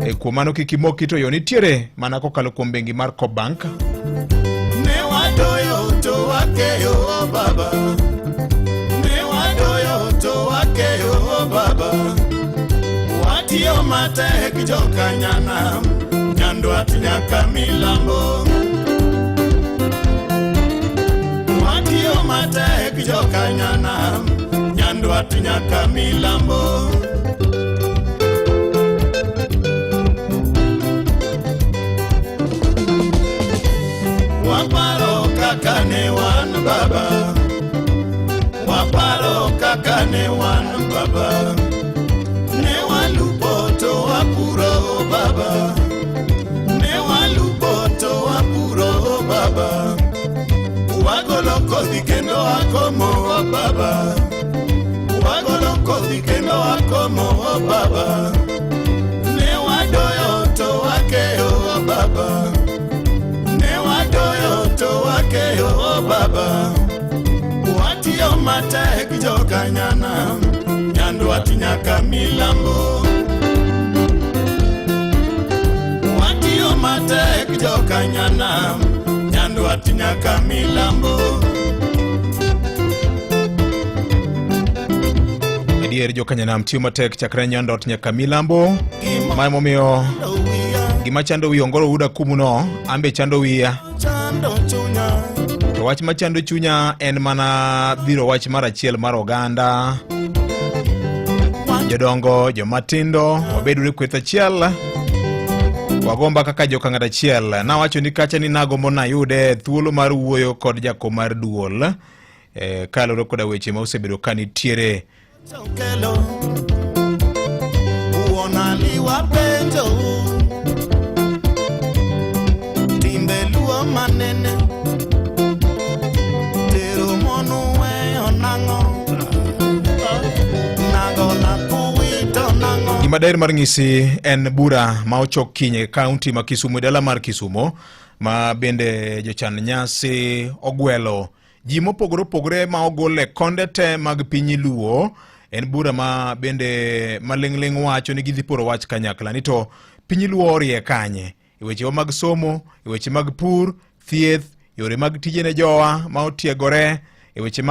E kuom mano kik imoki to yo nitiere mana kokalo kuom bengi mar Coop Bank. Ne wadoyo to wakeyo baba. Ne wadoyo to wakeyo baba. Watiyo matek jokanyanam, Nyandwat nyaka milambo. Watiyo matek jokanyanam, Nyandwat nyaka milambo. Waparo kaka ne wan baba. Waparo kaka ne wan baba. Ne walupo to wapuro baba. Ne walupo to wapuro baba. Wagolo kodhi kendo wakomo baba. Wagolo kodhi kendo wakomo baba. Ne wadoyo to wakeyo baba. Ne wadoyo to wakeyo baba. Watiyo matek jokanyanam, Nyandwat nyaka milambo. Watiyo matek jokanyanam, Nyandwat nyaka milambo. Adier jokanyanam tiyo matek chakre Nyandwat nyaka milambo. Ma emomiyo gima chando wi Ongoro Uda kumuno, ambe chando wiya. Chando chunya. To wach machando chunya en mana dhiro wach mar achiel mar oganda. Jodongo, jomatindo, wabeduru e kweth achiel. Wagomba kaka joka ng'at achiel. Nawacho ni kacha ni nagombo nayude thuolo mar wuoyo kod jakom mar duol. Kaluwore koda weche ma osebedo ka nitiere. Kelo wuon wapenjo timbe luo manene tero mon weyo nang'o nago nakuwito nang'o. Gima daher mar ng'isi en bura ma ochok kiny e kaunti ma Kisumu e dala mar Kisumo ma bende jochan nyasi ogwelo ji mopogore opogore ma ogol e konde te mag piny Luo. En bura ma bende maling'ling' wacho ni gidhi poro wach kanyakla ni to piny Luo orie kanye e weche mag somo, e weche mag pur, thieth, yore mag tije ne jowa ma otiegore, e weche mag